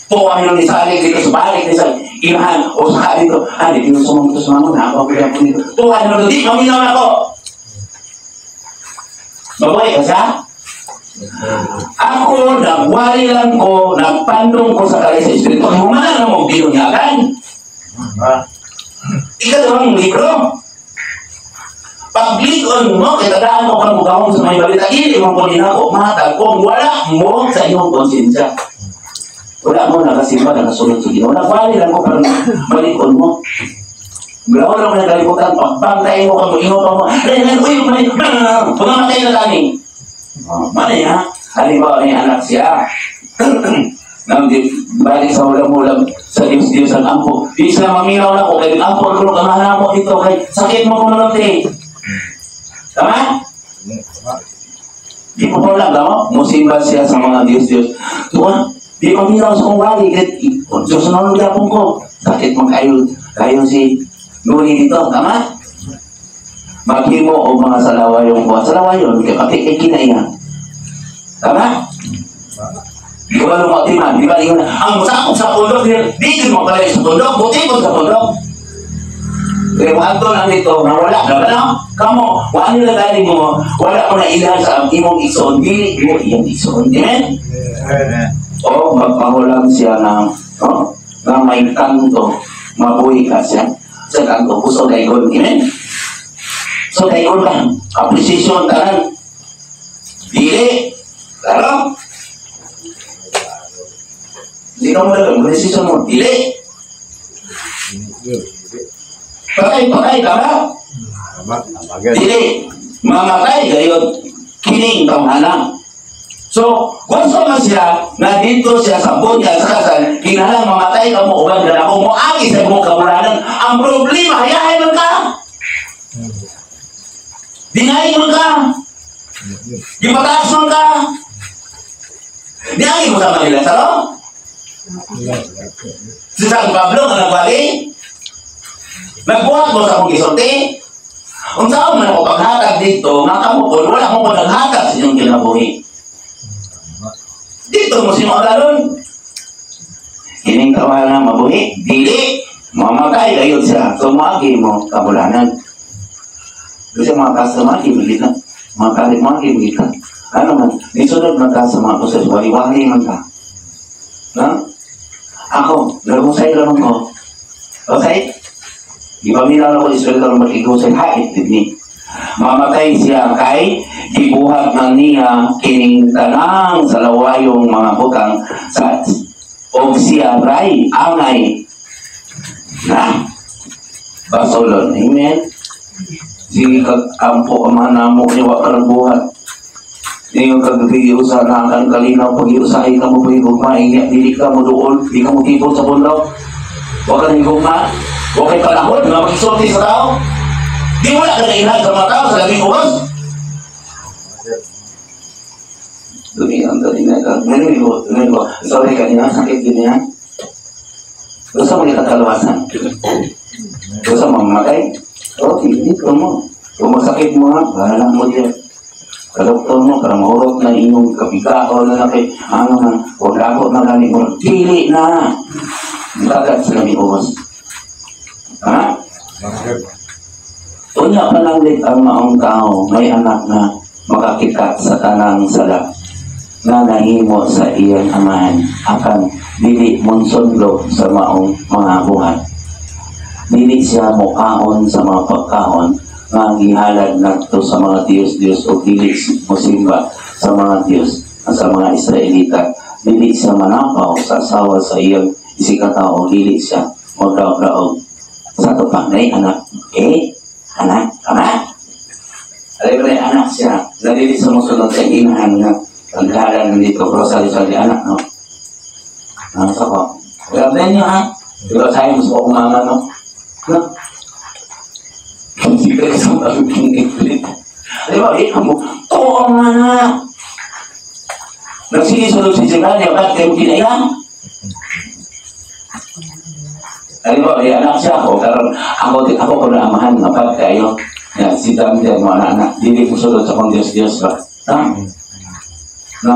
Po ang ni salig dito sa balik ni sa inahan o sa dito. Ah, di tinuso mo ito sa mga na ako po dito. Po ang di maminaw na ko. Mabuhay ka siya? Ako, nagwali lang ko, nagpandong ko sa kalay sa Espiritu. Humana na mo, binunyagan. Ikalawang libro. Paglikon mo, kaya tadaan mo kang mugahong sa may balita, ili mo ko din ako, matag kung wala mo sa iyong konsensya. Wala mo nakasimba, nakasunod sa Ginoo. Nagwali lang ko parang malikon mo. Grabe lang nagkalimutan, pagbantay mo kang ingo pa mo, ay, uy, may, pumamatay na tani. Mana ya? Halimbawa may anak siya. Nang balik sa ulam-ulam sa Diyos-Diyos ang ampo. Di siya maminaw na ko, kay ampo ang kulong amahan mo dito, kay sakit mo kung nanote. Tama? Di mo ko lang, tama? Musimba siya sa mga Diyos-Diyos. Tuwa, di maminaw sa kong wali, kay Diyos na nung yapon ko. Sakit mo kayo, kayo si Nuni dito, tama? Maghimo o mga salawayong buwan. Salawayon, kay pati kay kinaiya. Tama? Di ba lumatiman? Di ba ingon? Ang sakop sa pundok, di mo pala sa pundok, buti mo sa pundok. Kaya mo ato lang dito, nga wala na ba no? Kamo, wala nila galing mo, wala mo na ilan sa imong ison, dili mo iyong ison. Amen? O magpahulam siya ng, oh, nga may kanto, mabuhi ka siya. Sa kanto, puso daygon. Amen? So daygon ka, appreciation tanan. Dili, klaro? Hindi ka mo na decision mo, dili. Patay, patay, tama? Dili. Mamatay, gayon, kining tawhana. So, gusto man siya na dito siya sa bunya sa kasal, kinahanglan mamatay ka mo uban na ako mo agi sa imong kabulanan. Ang problema, hayahay man ka. Dinahin man ka. Gipataas man ka. Niagi mo sa Manila, sa no? Si San Pablo nga nagwali, nagbuhat mo sa akong gisulti. Unsa man ako paghatag dito, nga kamo po, wala mo po naghatag sa inyong kinabuhi. Dito mo sinuagaron. Kining tawanan mabuhi, dili, mamatay gayon siya. So maagi mo kabulanan. Kasi mga customer, gimigit na. Mga kalit mga gimigit na. Ano man, nisunod man ka sa mga proses, wali-wali man ka. No? Ako, nagusay lang ko. Okay? Ipaminaw ako Espiritu ng magigusay, hait din ni. Mamatay siya kay gibuhat na niya kining tanang sa lawayong mga butang sa og siya ray angay na basolon. Amen? Sige kag ampo ama namo niya wa ka nagbuhat. Ingon kag giusa na ang kalinaw pag-iusahi ka mo pahigugma inya dili ka mo duol, di ka mo tibol sa bundok. Wa ka higugma, wa kay panahon nga magsulti sa tao. Di wala ka nailhan sa mga tao sa labing oras. Dumi ang dali na ka. Ngayon ko, ngayon ko. Sorry kanina, sakit din niya. Gusto mo kita kaluwasan. Gusto mo mamatay? Okay, dito mo. Kung masakit mo ha, bahala mo diyan. Sa doktor mo, para mahurot na inyong kapigao na na kay, ano na, o lagot na gani mo, dili na. Mutagat sila ni Ubos. Ha? Unya pananglit ang maong tao, may anak na makakita sa tanang sala na nahimo sa iyang amahan, apan dili monsundlo sa maong mga buhat. Dili siya mukaon sa mga pagkaon nga gihalad ngadto sa mga Diyos-Diyos o dili mosimba sa mga Diyos sa mga Israelita. Dili siya manapaw sa asawa sa iyang isigkatawo, dili siya magdaog-daog sa tupang na anak. Eh, anak, tama? Alam mo na anak siya, na dili sa musunod sa inahan nga paghalan dito, pero sa anak, no? Ano sa ko? Grabe niyo, ha? Diba sa'yo, gusto ko mama, no? No? Hindi ka sa maluging iplit. Di ba, ikaw mo, tuo nga na! Nagsinisunod si Zebania, bakit kayo kinailan? Alam mo, eh, anak siya ako, karon ako, ako ko na amahan, mapag kayo. Ya, si Damian mo anak-anak, dili ko sulod sa kong Diyos-Diyos ba? No? No?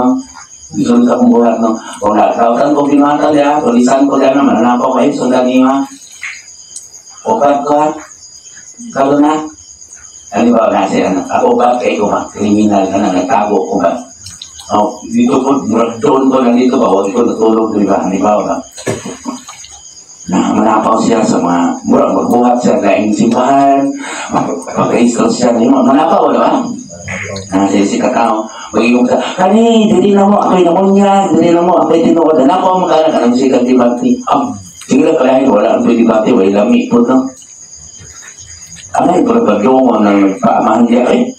Di sulod sa akong buhat, no? O na, tawag ko binuhatan niya, tulisan ko niya naman, mananapaw kayo, sundan niyo ha. O ko ha? Kalo na? Ano ba na siya, anak? Ako ba, kayo ba? Kriminal ka na, nagtago ko ba? Oh, dito po, murag doon ko nandito ba? Huwag ko natulog, di ba? Di ba? Ba? Na manapaw siya sa mga murag magbuhat siya laing simbahan, mag-install siya manapaw, di ba? Na siya si kakao, magiging ka, kani, dili na mo, ako'y namunya, dili na mo, ako'y tinuod, anak ko, magkala ka ng sigang dibati. Sige lang kaya, wala ang pwede dibati, wala lami po, no? Ano yung pagdungon ng nagpaamahan niya, eh?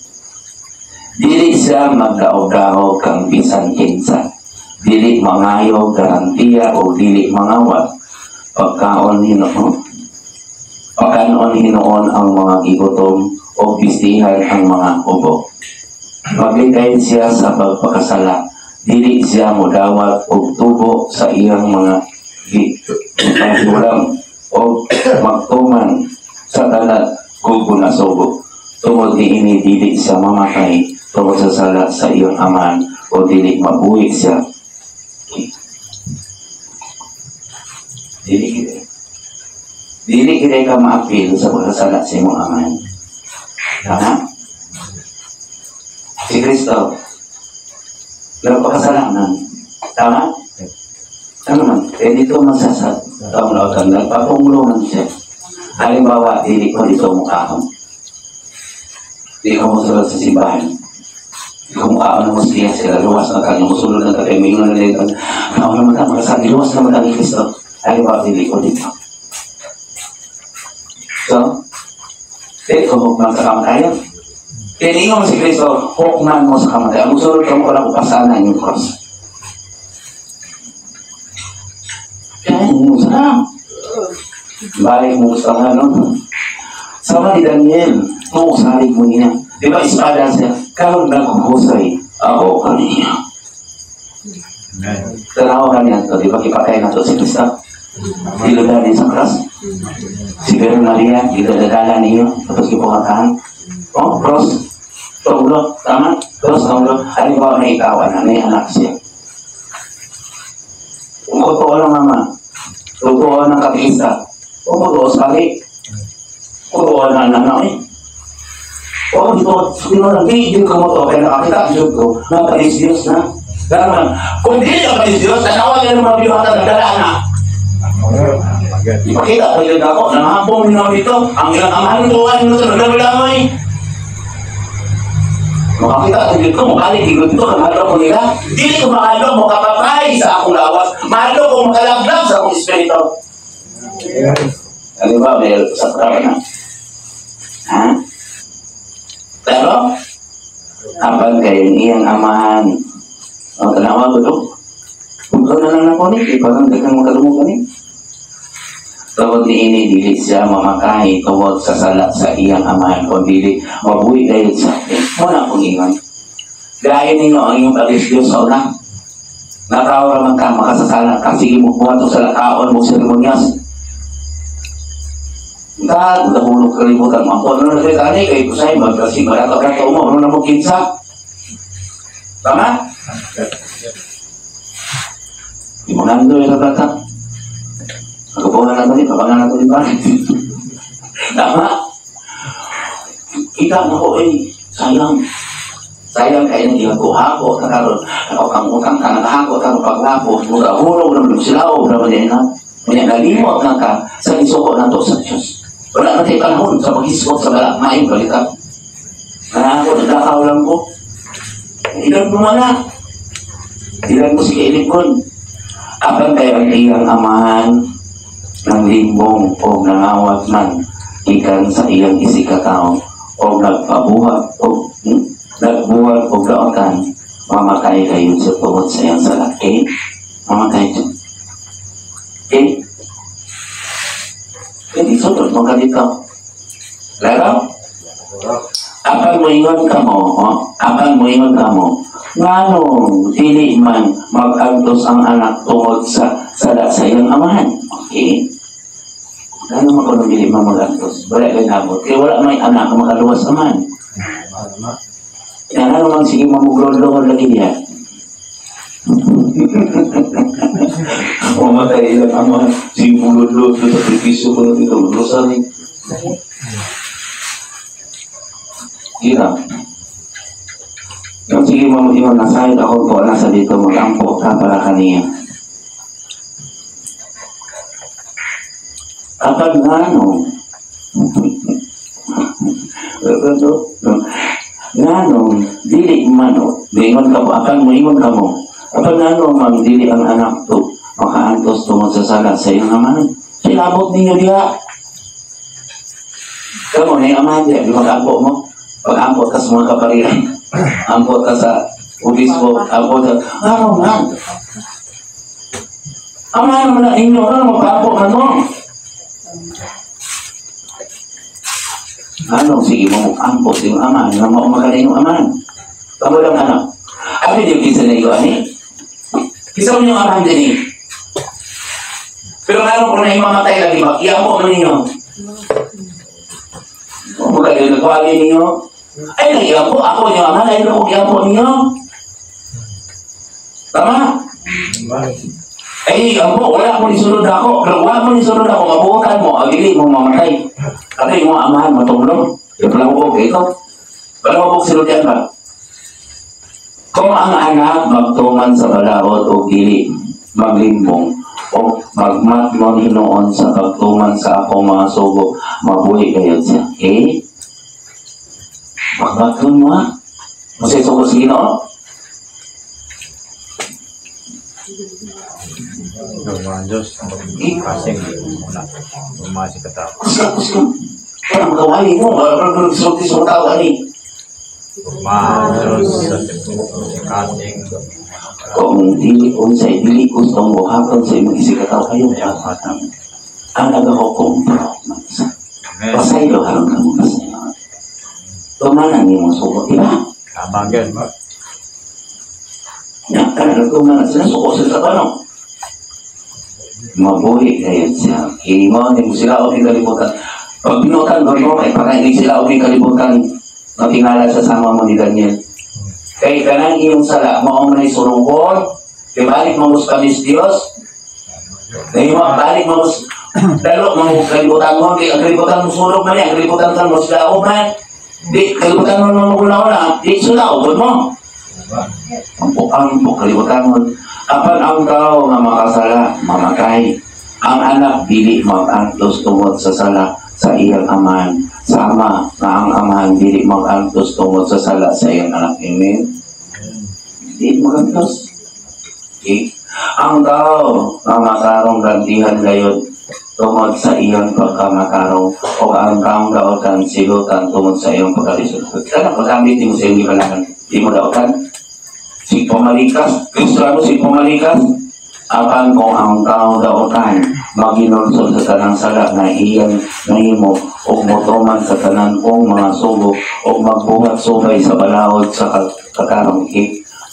Dili siya magdaog-daog kang bisan kinsa. Dili mangayo, garantiya, o dili mangawat. Pagkaon hinuon. Pagkaon hinuon ang mga gigutom o bistihan ang mga ubo. Maglikay siya sa pagpakasala. Dili siya mudawat og tubo sa iyang mga giulam o magtuman sa tanan gugunasugo. Tungod niini dili siya mamatay tungod sa sala sa iyang amahan o dili mabuhi siya. Okay. Dili kita. Dili kita ka maapil sa pagkasala sa imong amahan. Tama? Si Kristo, nagpakasalanan. Tama? Ano man? Eh dito masasad. Tama na ka, nagpapunglo man siya. Halimbawa, dili ko dito mukhaon. Dili ko musulod sa simbahan. Dili ko mukhaon ng musliya sila. Luwas na tayo. Musulod na tayo. May na dito. Ako naman tayo. Makasali. Luwas naman tayo ni Kristo. Halimbawa, dili ko dito. So, dili ko mukhaan sa kamatayan. Kaya mo si Kristo, hukman mo sa kamatayan. Musulod ka mo kung upasanan yung cross. Kaya mo sa balik mo sa ano. Sama ni Daniel, salig mo niya. Di ba espada siya? Karon naghuhusay ako kaniya. Tanawa kaniya ito, di ba kipatay na ito si Kristo? Iludan niya sa cross. Si Pero Maria, gidadala niyo, tapos gipukakan. Oh, cross. Tunglo, tama? Cross, tunglo. Ano ba na ikawan? Ano yung anak siya? Kung totoo lang mama, totoo ng katikista, o totoo sa kali, totoo na anak eh. O, dito, sino di, di ko mo to, kaya nakakita, Diyos ko, nagpalis Diyos na. Gano'n, kung di nagpalis Diyos, tanawa niya ng mga biyuhatan, nagdala na. Ipakita ko yun ako, nangahabong nyo dito, ang ilang amahan ko, ano ito, nagdala mo eh. Makakita sa Diyos ko, makalig, dito dito, kamahalo ko nila. Dili ko mahalo, makapatay sa akong lawas, mahalo ko makalaglag sa akong espiritu. Ano ba, may sa tao na. Ha? Pero, apan kayong iyang amahan. O, tanawa ko ito. Huwag na lang ako ni, parang daghang makalungo ni. Tungod ni ini, dili siya mamatay tungod sa sala sa iyang amahan, o dili mabuhi dayon sa akin. Wala akong ingon. Gaya ninyo ang iyong pag-is Diyos sa una. Natawa raman ka, makasasala ka, sige mo buhat o sa lakaon mo seremonyas. Ta, nahulog kalibutan. Mampo na lang kay kay kusay magkasi marato-rato mo ano na mo kinsa. Tama? Imangando yung bata. Nagabuhan na ito ni, papangan na ito ni Bakit. Tama? Kita mo ko eh, sayang. Sayang kayo nang ginagawa ka karon. Nakautang-utang ka, nakahako ka, paglapo, mugahulog naman sila o naman yan na. Kanya nalimot na ka sa isuko na to sa Diyos. Wala na tayo panahon sa paghisgot sa bala, maayong balita. Ako, nagkakaw lang ko. Ilan mo na. Ilan mo si kailipon. Apan kay ang iyang amahan ng limbong o nangawat man ikan sa iyang isikatao o nagpabuhat o nagbuhat o gaotan, mamatay kayo sa tungod sa iyang sala. Okay? Mamatay siya. Okay? Hindi sunod mo ka dito. Laro? Apan moingon ka mo, oh? Apan moingon ka mo, nganong dili man mag-antos ang anak tungod sa sala sa iyang amahan. Okay? Ano man kung dili man mag-antos? Wala kay nabot. Kaya wala may anak ang makaluwas naman. Kaya ano man sige mamuglon-longon lagi niya. Mamatay ilang amahan. Sige muglon-longon sa sakripisyo ko na dito. Rosary. Kita. Yung sige mo ingon nasayod ako po nasa dito magampo ka para kaniya. Kapag ngano ngano dili man o diingon ka mo apan moingon ka mo apan ngano man dili ang anak to makaantos tungod sa sala sa iyong amahan. Sinabot ninyo diha. Kamo na yung amahan diha, di mag-ampo mo. Pag-ampot ka sa mga kaparian, ampot ka sa obispo, ampot ka, ano man? Amahan naman na inyo, ano magpa-ampo ka mo? Ano, sige mo, ampot yung amahan, nga mo umakaling yung amahan. Kamo lang anak. Abi di kinsa na iyo, ani? Kinsa mo yung amahan din eh. Pero ano kung naimamatay lagi ba? Iampo mo ninyo. Kung magaling nagwali ninyo, ay, nag-iampo ako yung amahan, ay, nag-iampo ninyo. Tama? Ay, ampo, wala akong isunod ako. Pero wala akong isunod ako, mabuhutan mo, agili mo mamatay. Ano yung mga amahan, matulog? Yung palawag, ito. Palawag, sunod yan ba? Kung ang anak magtuman sa balaod o dili, maglimbong, o magmatmon hinoon sa pagtuman sa akong mga sugo, mabuhi kayo siya. Okay? Magmatmon mo ha? Masay sugo sa Ginoo? Mga Diyos, kasing muna. Umasi ka tao. Kusga, kusga. Wala magkawali mo. Wala magsulti sa tao, ani. Mga Diyos, kasing. Kung dili unsay dili gustong buhaton sa imong isikataw kayo, buhaton. Ang nagahukom, pasaylo haron ka mo pasaylo. Tumanan ni mo sugo, di ba? Tama gyud. Ya, kana tumanan sila suko sila sa tanong. Mabuhi kayo siya. Ingon mo sila og kalibutan. Pag binutan mo kay pakainin sila og kalibutan. Matingala sa sama mo ni Daniel. Kay kanang iyong sala, mao man ay surukon. Kay balik mo kamis Dios. Kay mo balik mo dalo mo kalibutan mo, kay ang kalibutan mo sulog man, ang kalibutan kan mo sila man. Di kalibutan mo mo na, di sila mo. Ang kalibutan mo. Apan ang tao nga makasala, mamatay. Ang anak dili mag-antos tungod sa sala sa iyang amahan. Sama nga ang amahan dili mag-antos tungod sa sala sa iyang anak. Amen? Dili mag-antos. Okay. Ang tao nga makarong gantihan gayod tungod sa iyang pagkamakarong o ang taong daotan silutan tungod sa iyang pagkalisod. Kaya paggamit mo sa iyong gibalakan, di mo daotan? Si pamalikas, Kristiyano si pamalikas, apan kung ang tao daotan maginulsol sa tanang sala na iyang nahimo o motuman sa tanan kong mga sugo o magbuhat subay sa balaod sa katarong.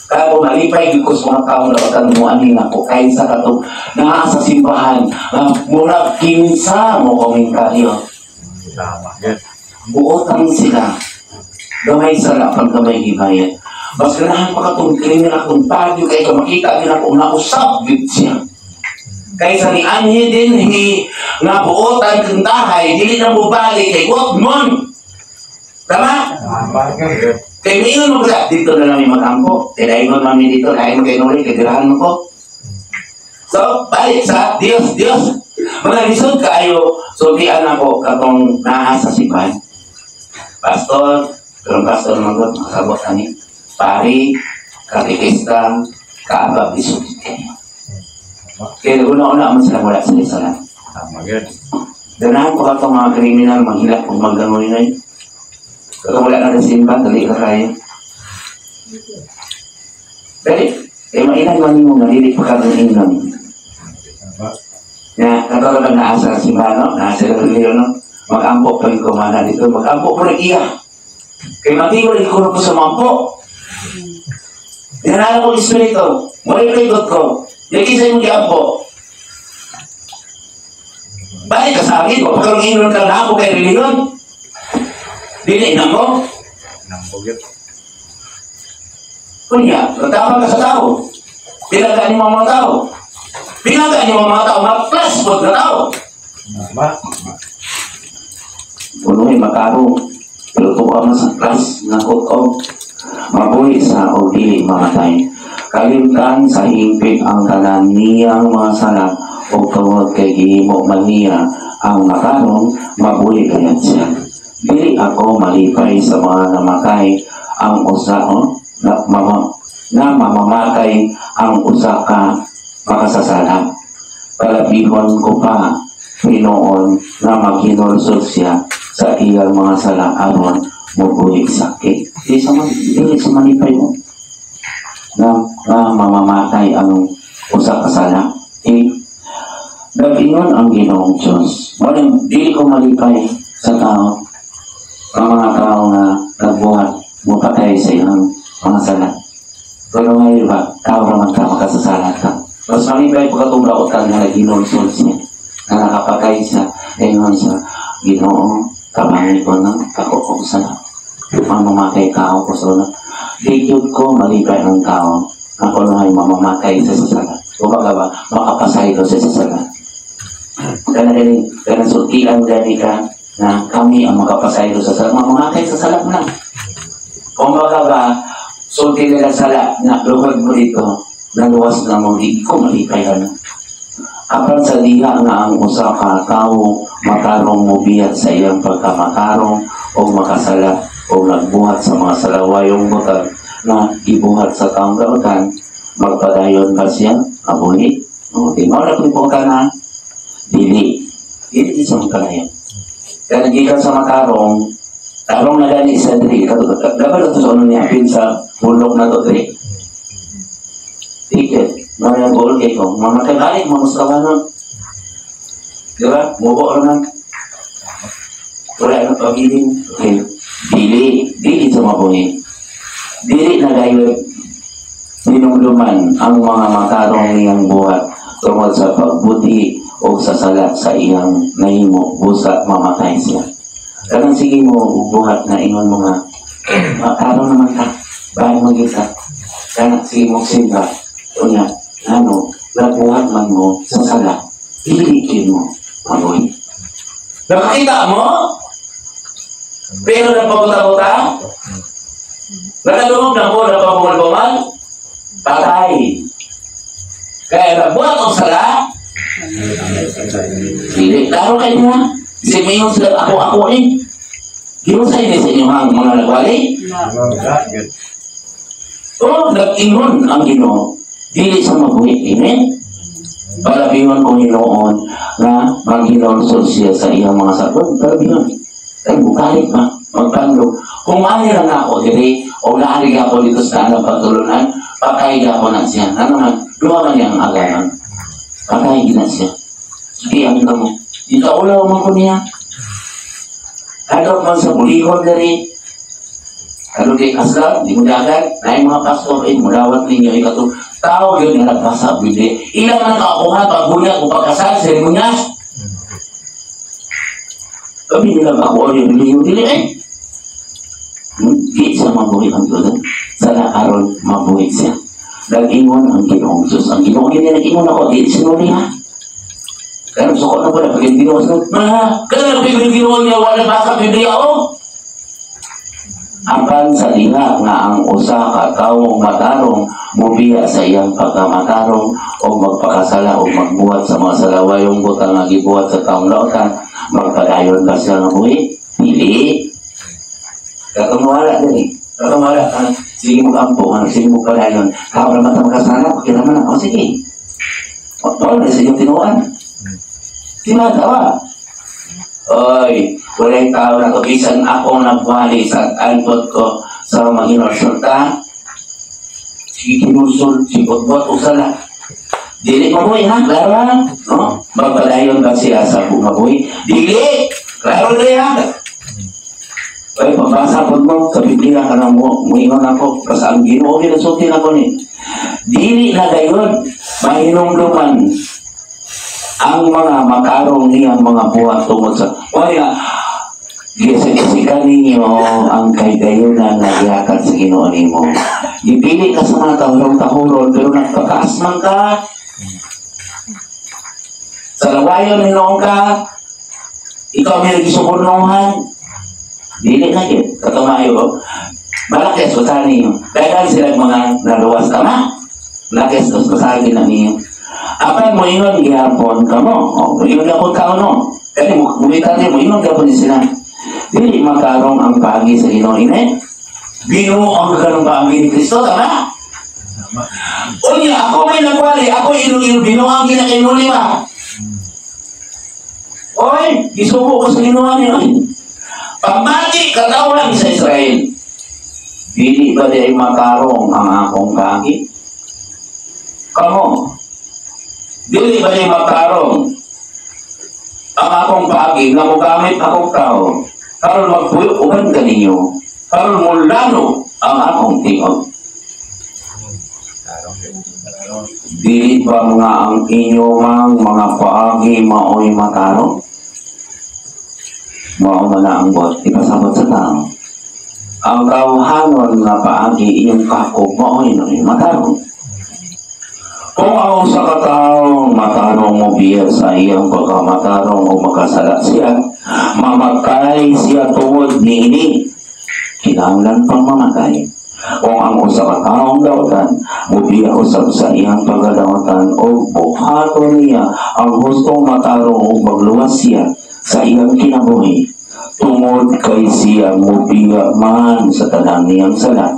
Kaya kung nalipay gyud ko sa mga taong daotan mo ani nako kaysa katong naa sa simbahan, murag kinsa mo komentaryo. Tama gyud. Buotan sila. Gamay sala pag gamay gibayad. Mas ganahan pa katong kriminal kung bagyo kay ka makita din ako nga usab gid siya. Kaysa ni anhi din hi nga buotan kang tahay dili na mobalik kay what mon. Tama? Tama gyud. Kay miingon mo ba dito na lang may magampo. Kay dahil mo mami dito, dahil mo kay nuri, kay dirahan mo ko. So, balik sa Dios, Dios. Mga lisod kaayo, sultian ako katong naa sa simbahan. Pastor, pero pastor man gud makasabot ani. Pari, katekista, kaabag lisod kayo. Kaya una-una man sila wala sila sala. Tama gyud. Ganahan ko katong mga kriminal manghilak kung maggangoy ngayon. Kung wala na sa simba, dali ka kaya. Dali, eh mainan man mo nga dili pa ka ingnon. Tama. Nga, katulad ang naasa sa simbahan, no? Naasa sa relihiyon, no? Mag-ampo pa yung kumana dito. Mag-ampo ko rin iya. Kay matiwal ko ko sa mampo. Dinala ko espiritu. Muli likod ko. Yaki sa imong giampo. Balik ka sa akin. Pagkaroon ingnon ka na ako kay relihiyon. Dili na mo. Nambo gyud. Kunya, nagtabang ka sa tao. Pinagaan mo ang mga tao. Pinagaan mo ang mga tao, mga plus po na tao. Tama. Punoy matarong. Pero tuwa man sa plus nga kutob. Mabuhi sa o dili mamatay. Kalimtan sa hingpit ang tanan niyang mga sala o tungod kay gihimo man niya ang matarong, mabuhi gayud siya. Dili ako malipay sa mga namatay ang usa oh, na, mama, na mamamatay ang usa ka makasasala. Palabihon ko pa hinuon nga maghinulsol siya sa iyang mga sala aron mobuhi sakit. Di sa malipay mo na mamamatay ang usa ka sala. Eh, nag-ingon ang Ginoong Diyos. Walang dili ko malipay sa tao, ang mga tao nga nagbuhat, mupatay sa iyang mga sala. Pero ngayon ba, tao naman ka, makasasala ka. Mas malipay po katong dautan nga naghinulsol siya, na nakapatay sa ingon sa Ginoo, tabangi ko na, ako ko sala. Mamamatay ka ako sa una. Di gyud ko malipay ang tao ako na ay mamamatay sa sala. Kumbaga ba, makapasaylo sa sala. Kana gani, kana sultian gani ka na kami ang makapasaylo sa sala. Mamamatay sa sala na. Kumbaga ba, sulti nila sala na luhod mo dito, naluwas na mo, di ko malipay ka na. Apan sa diha nga ang usa ka tawo matarong mobihat sa iyang pagkamatarong o makasala o nagbuhat sa mga salawayong butang na gibuhat sa taong dautan, magpadayon ba siya? Mabuhi? O, di mo na kung ka na dili. Dili sa magpadayon. Kaya nagikan sa matarong, tarong na gani sa diri, gabalo to sa unong niya, apil sa bulok na to diri. Ticket, mga goal kay ko, mamatay balik, mamusta ka nun. Di ba? Mubo naman. Wala nang pabilin. Okay. Dili, dili sa mabuhi. Dili na gayon hinumduman ang mga matarong niyang buhat tungod sa pagbuti o sa sala sa iyang nahimo busa mamatay siya. Kanang sige mo buhat na ingon mo nga matarong naman ka, bahay mo kita. Kanang sige mo simba, unya, ano, nagbuhat man mo sa sala, dili gyud mo mabuhi. Nakakita mo? Pero nagpabuta-buta? Nakalungog na po, nagpabumal-bumal? Patay. Kaya nagbuhat og sala, dili. Klaro kayo nga. Si Mayon sila, ako, ako eh. Giunsa ini sa inyong mga nagwali? Wala gyud. O, nag-ingon ang Ginoo. Dili sa mabuhi. Amen? Palabihon ko hinuon nga maghinulsol siya sa iyang mga sakot. Palabihon. Ay, bukalit ba? Magpandog. Kung ani lang ako diri, o naari ako dito sa anang pagtulunan, patay ako na siya. Ano man, duha man niyang aganan. Patay gina siya. Sige, ang kamo. Di ka ulaw man ko niya. Hadlok man sa bulihon diri. Ano kay kasal, di mo dagat, na mga pastor, eh, mulawat ninyo, ikato, tao yun nga nagbasa Biblia. Ilang man kaakuhan, pagbunyag o pagkasal, seremonyas. Kami nila ako ang relihiyon dili eh. Di siya mabuhi ang tuod. Sana aron mabuhi siya. Nag-ingon ang Ginoong Diyos. Ang Ginoo gini nag-ingon ako, di sinuli ha. Pero suko na pala, pag Ginoo sa ma, kaya na yung Ginoo niya, wala ba sa Biblia o? Apan sa diha nga ang usa ka tawong matarong mubiya sa iyang pagkamatarong o magpakasala o magbuhat sa mga salawayong butang nga gibuhat sa taong lautan, magpadayon ba siya nga buhi? Dili. Katong wala dili. Katong wala. Sige mo ampo, sige mo padayon. Tao naman ta makasala, okay naman ako, sige. O, na sa inyong tinuan. Di ba, tawa? Oy, walay tao na to. Bisan ako nagwali sa alpot ko sa mga. Sige, kinulsul, sibot-bot, usala. Dili mabuhi ha, klaro ha? No? Magpadayon ba siya sa mabuhi? Dili! Klaro na ha? Oy, pabasa po mo sa Biblia ka na mo, muingon ako, basta ang Ginoo ginasulti nako ni. Dili na gayon, mahinumduman ang mga matarong niyang mga buhat tungod sa wala gisik-sikan ninyo ang kahigayunan na gihatag sa Ginoo nimo. Gipili ka sa mga tahurong-tahuron pero nagpataas man ka. Sa lawayon hinuon ka, ikaw may nagisukurnuhan. Dili na yun. Katumayo. Malakes, basahan ninyo. Dahil sila mga naluwas, tama? Malakes, basahin na ninyo. Apan mo ingon gihapon kamo. O, mo ingon gihapon ka no. Kani mo kumita mo ingon gihapon sila. Dili matarong ang paagi sa Ginoo ine. Ginoo ang kanong paagi ni Kristo, tama? Unya, ako may nagwali, ako inong Ginoo ang ginakinuli ba? Oy, gisubo ko sa Ginoo niyo. Pamati katawan sa Israel. Dili ba di ay matarong ang akong paagi? Kamo, dili ba di matarong ang akong paagi nga mogamit akong tao karon magpuyo uban kaninyo karon mulano ang akong tingog? Dili ba mga ang inyong mga paagi maoy matarong? Mao man na ang bot ipasabot sa tao. Ang tawhanon nga paagi inyong kakog maoy no matarong. Kung ang usa ka tawo matarong mo biya sa iyang pagkamatarong o makasala siya, mamatay siya tungod niini. Kinahanglan pang mamatay. Kung ang usa ka taong dautan mubiya usab sa iyang pagkadautan o buhaton niya ang hustong matarong o magluwas siya sa iyang kinabuhi, tungod kay siya mubiya man sa tanan niyang sala,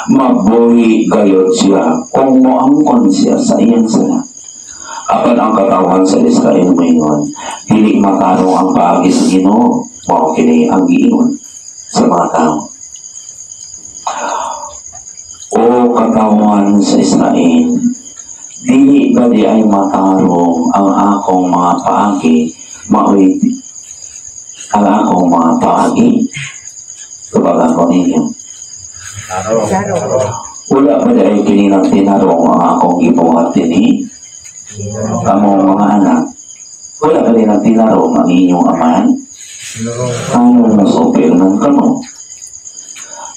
mabuhi gayod siya kung moangkon siya sa iyang sala. Apan ang katawhan sa Israel moingon, dili matarong ang paagi sa Ginoo. Mao kini ang giingon sa mga tao. O katawan sa Israel, dili ba di ay matarong ang akong mga paagi, maoy ang akong mga paagi? Tubagan ko ninyo. Wala ba di ay kininang tinarong ang akong gibuhat dinhi? Kamong mga anak, wala ba di nang tinarong ang inyong amahan? Ano nasupil ng kamo?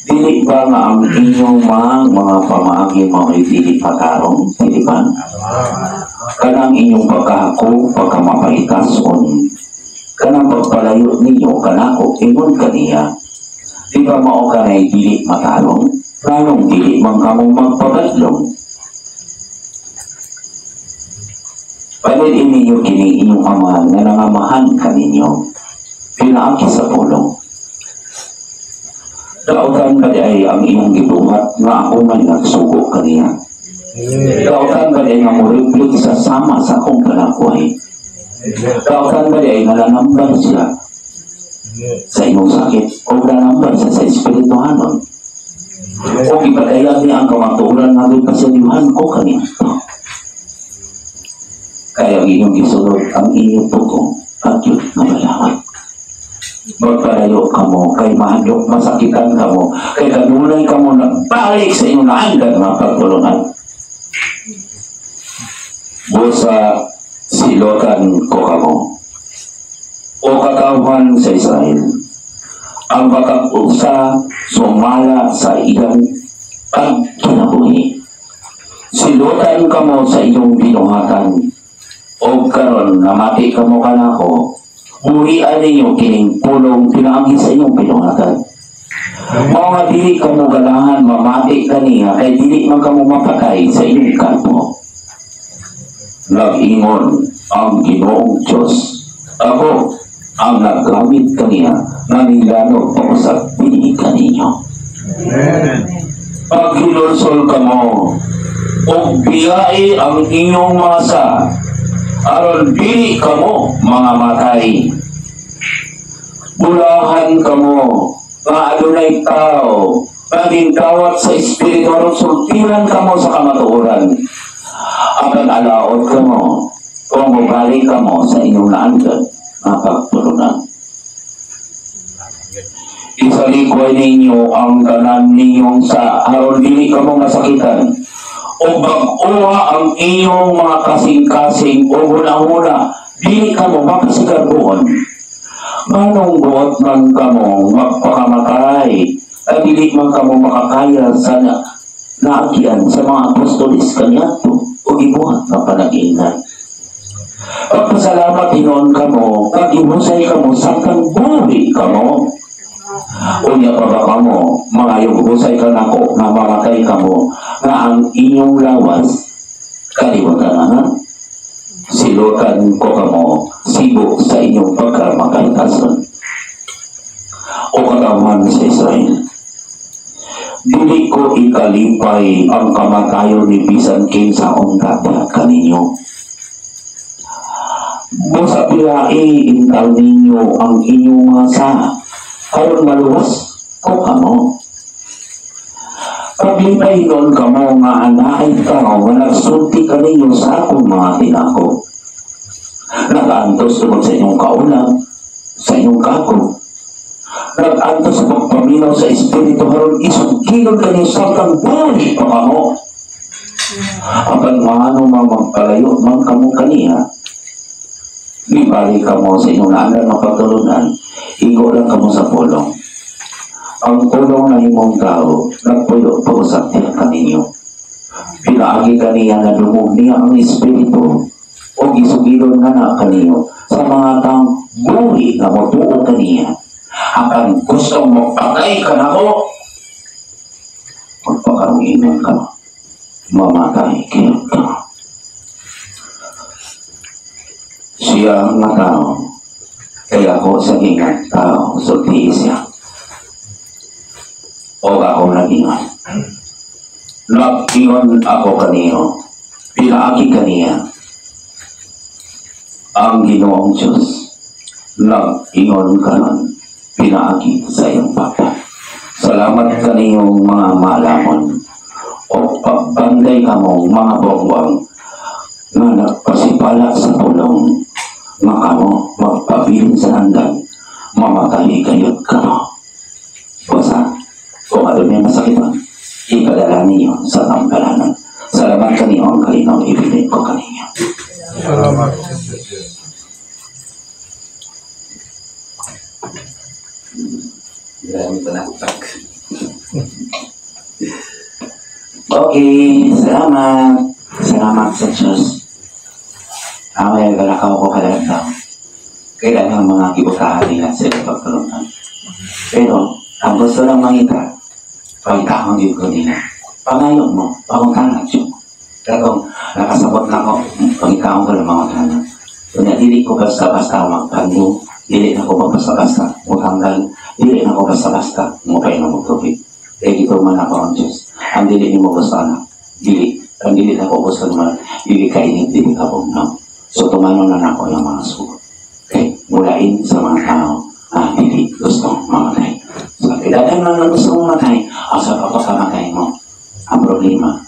Dili ba nga ang inyong mga pamaagi mao'y dili patarong? Dili ba? Kanang inyong pagkahako, pagkamapahitason, kanang pagpalayo ninyo kanako, ingon kaniya, di ba mao kanay dili matarong? Nganong dili man kamo magpabadlong? Palid ninyo kini inyong ama nga nangamahan kaninyo, pinaagi sa pulong. Dautan ba di ay ang iyong gibuhat nga ako man nagsugo kaniya? Dautan ba di ay nga moreplik sa sama sa akong kanakuhay? Dautan ba di ay nalanambar siya sa inyong sakit o nalanambar siya sa espirituhanon? O gipadayag niya ang kamatuoran nga gipasalihan ko kaniya? Kaya ang inyong gisunod ang inyong pugong pagyud nga balawat. Magpalayo kamo kay mahadlok masakitan kamo kay kanunay kamo nagbalik sa inyong naandan nga pagtulungan. Busa silotan ko kamo. O katawhan sa Israel, ang batang usa sumala sa iyang pagkinabuhi. Silutan kamo sa inyong binuhatan. O karon namati kamo kanako, buhian ninyo kining pulong pinaagi sa inyong binuhatan. Mao nga dili kamo ganahan mamati kaniya kay dili man kamo mapatay sa inyong kampo. Nag-ingon ang Ginoong Diyos, ako ang naggamit kaniya nga nilanog pausab dinhi kaninyo. Amen. Paghinulsol kamo ug biyai ang inyong masa aron dili kamo mga matay. Bulahan kamo nga adunay tao nga gintawat sa Espiritu aron sultiran kamo sa kamatuoran. Apan alaot kamo kung mobalik kamo sa inyong naandan nga pagtulunan. Isalikway ninyo ang tanan ninyong sa aron dili kamo masakitan o bag-oha ang inyong mga kasing-kasing o hunahuna dili kamo makasigarbuon. Nganong buot man kamo magpakamatay ay dili man kamo makakaya sa naagian sa mga apostoles kaniadto o gibuhat nga panag-iingan. Pagpasalamat hinuon kamo, kag ihusay kamo samtang buhi kamo. Unya pa ba kamo, mangayong husay kanako nga mamatay kamo, nga ang inyong lawas kaliwatan na? Silutan ko kamo, sibo sa inyong pagkamakaipason. O katawhan sa Israel, dili ko ikalipay ang kamatayon ni bisan kinsa unta kaninyo. Busa biyae intaw ninyo ang inyong mga sa aron maluwas ko kamo. Paglipay hinuon kamo nga anaay tao nga nagsulti kaninyo sa akong mga tinako. Nag-antos tungod sa inyong kaulam, sa inyong kako. Nag-antos sa pagpaminaw sa Espiritu aron isugilon kaninyo samtang buhi pa kamo. Apan maano mang magpalayo man kamo kaniya, mibalik kamo sa inyong naandan mapagtulunan, igo lang kamo sa pulong. Ang pulong na imong tao, nagpuyo pausap niya kaninyo. Pinaagi kaniya na dumog niya ang Espiritu o gisugilon nga na kaniyo sa mga taong buhi nga motuo kaniya. Apan gustong magpatay ka na ko, magpakarunginan ka, mamatay kayo ka. Siya nga tao, kaya ako sa gingan tao, sulti siya. O ako nagingan. Nag-ingon ako kaniyo, pinaagi kaniya, ang Ginoong Diyos, nag-ingon karon, pinaagi sa iyong papa. Salamat kaniyong mga malamon, o pagbanday kamong mga buwang nga nagpasipala sa pulong, nga kamo magpabilin sa hanggan, mamatay kayo't kamo. Basta, kung ano may masakitan, ipadala ninyo sa tampalanan. Salamat kaniyo ang kalinaw ibigay ko kaninyo. Salamat. Grabe pa na. Okay, salamat. Salamat sa Diyos. Amay, galakaw ko kalantaw. Kailangan mga gibutahan nila sila pagtulungan. Pero, ang gusto lang mangita, pangitahon yun ko nila. Pangayon mo, pangutana siya. Kaya kung nakasabot na ako, pangitahon ko lang mga tana. Kung dili ko basta-basta magpanyo, dili na ko basta-basta mutanggal, dili na ko basta-basta mupainom og tubig. Kaya ito man ako ang Diyos. Ang dili ni mo gusto na, dili. Ang dili na ko gusto naman, dili kainit, dili ka bugnaw. So, tumano na nako yung mga sugo. Okay? Mulain sa mga tao, dili gusto mamatay. So, kailangan lang na gusto mong matay, asa pa pagkamatay mo. Ang problema,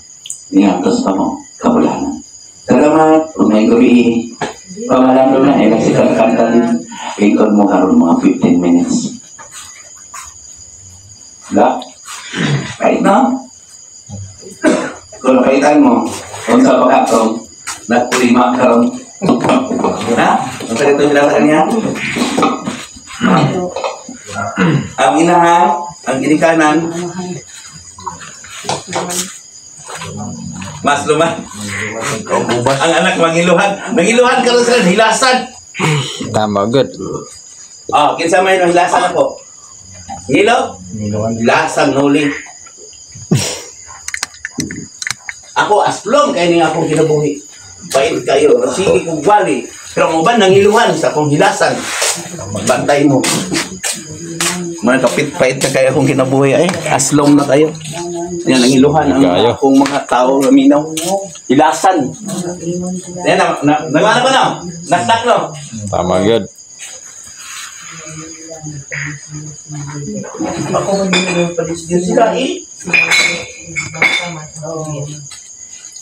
niya gusto mo, kabulanan. Salamat, kung may gabi, pamalan na, kasi kanta din. Ikot mo karon mga 15 minutes. La? Right na? Kung nakaitan mo, kung sa pagkatong, nagkulima karon. Ha? Espiritu hilasan niya. Ang inahan, ang ginikanan, mas luma. Ang anak mangiluhan. Mangiluhan karon sila hilasan. Tama, good. Ah, kinsa may nang hilasan ako? Hilo? Hilasan nuli. Ako aslong kay ning akong kinabuhi. Bait kayo, sige kong wali. Pero ang uban nangiluhan sa akong hilasan. Bantay mo. Mga kapit pait ka kayo akong kinabuhi ay aslong na kayo. Yan nangiluhan ang Kayo. Akong mga tao raminaw. Hilasan. Yan na, na, nagawa na ko no? Naktak no? Tama, good. Ako man yung palis Diyos sila eh.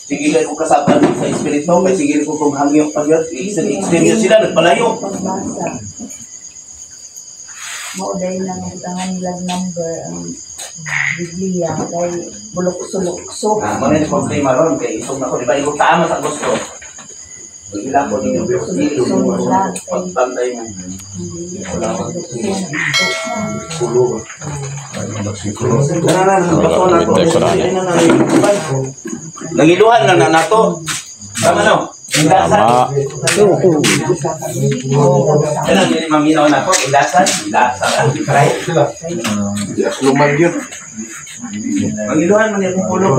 Sige kayo kong kasapan sa espiritu, kay sige ko kung hangyo pa yun. Extreme yun sila, nagpalayo. Pagbasa. Mao dahil nang butangan nila number ang Biblia kay bulok-sulok-sok. Ah, mo na yung problema ron, kay isog na ko, di ba? Ikot tama sa gusto. Pagila ko ninyo, pagbantay mo. Na, na, bato na to. Nangiluhan na na nato. Tama no? Hilasan. Tama. Yan ang dili maminaw na ko. Hilasan. Hilasan. Right? Luman yun. Mangiluhan man yung pulo.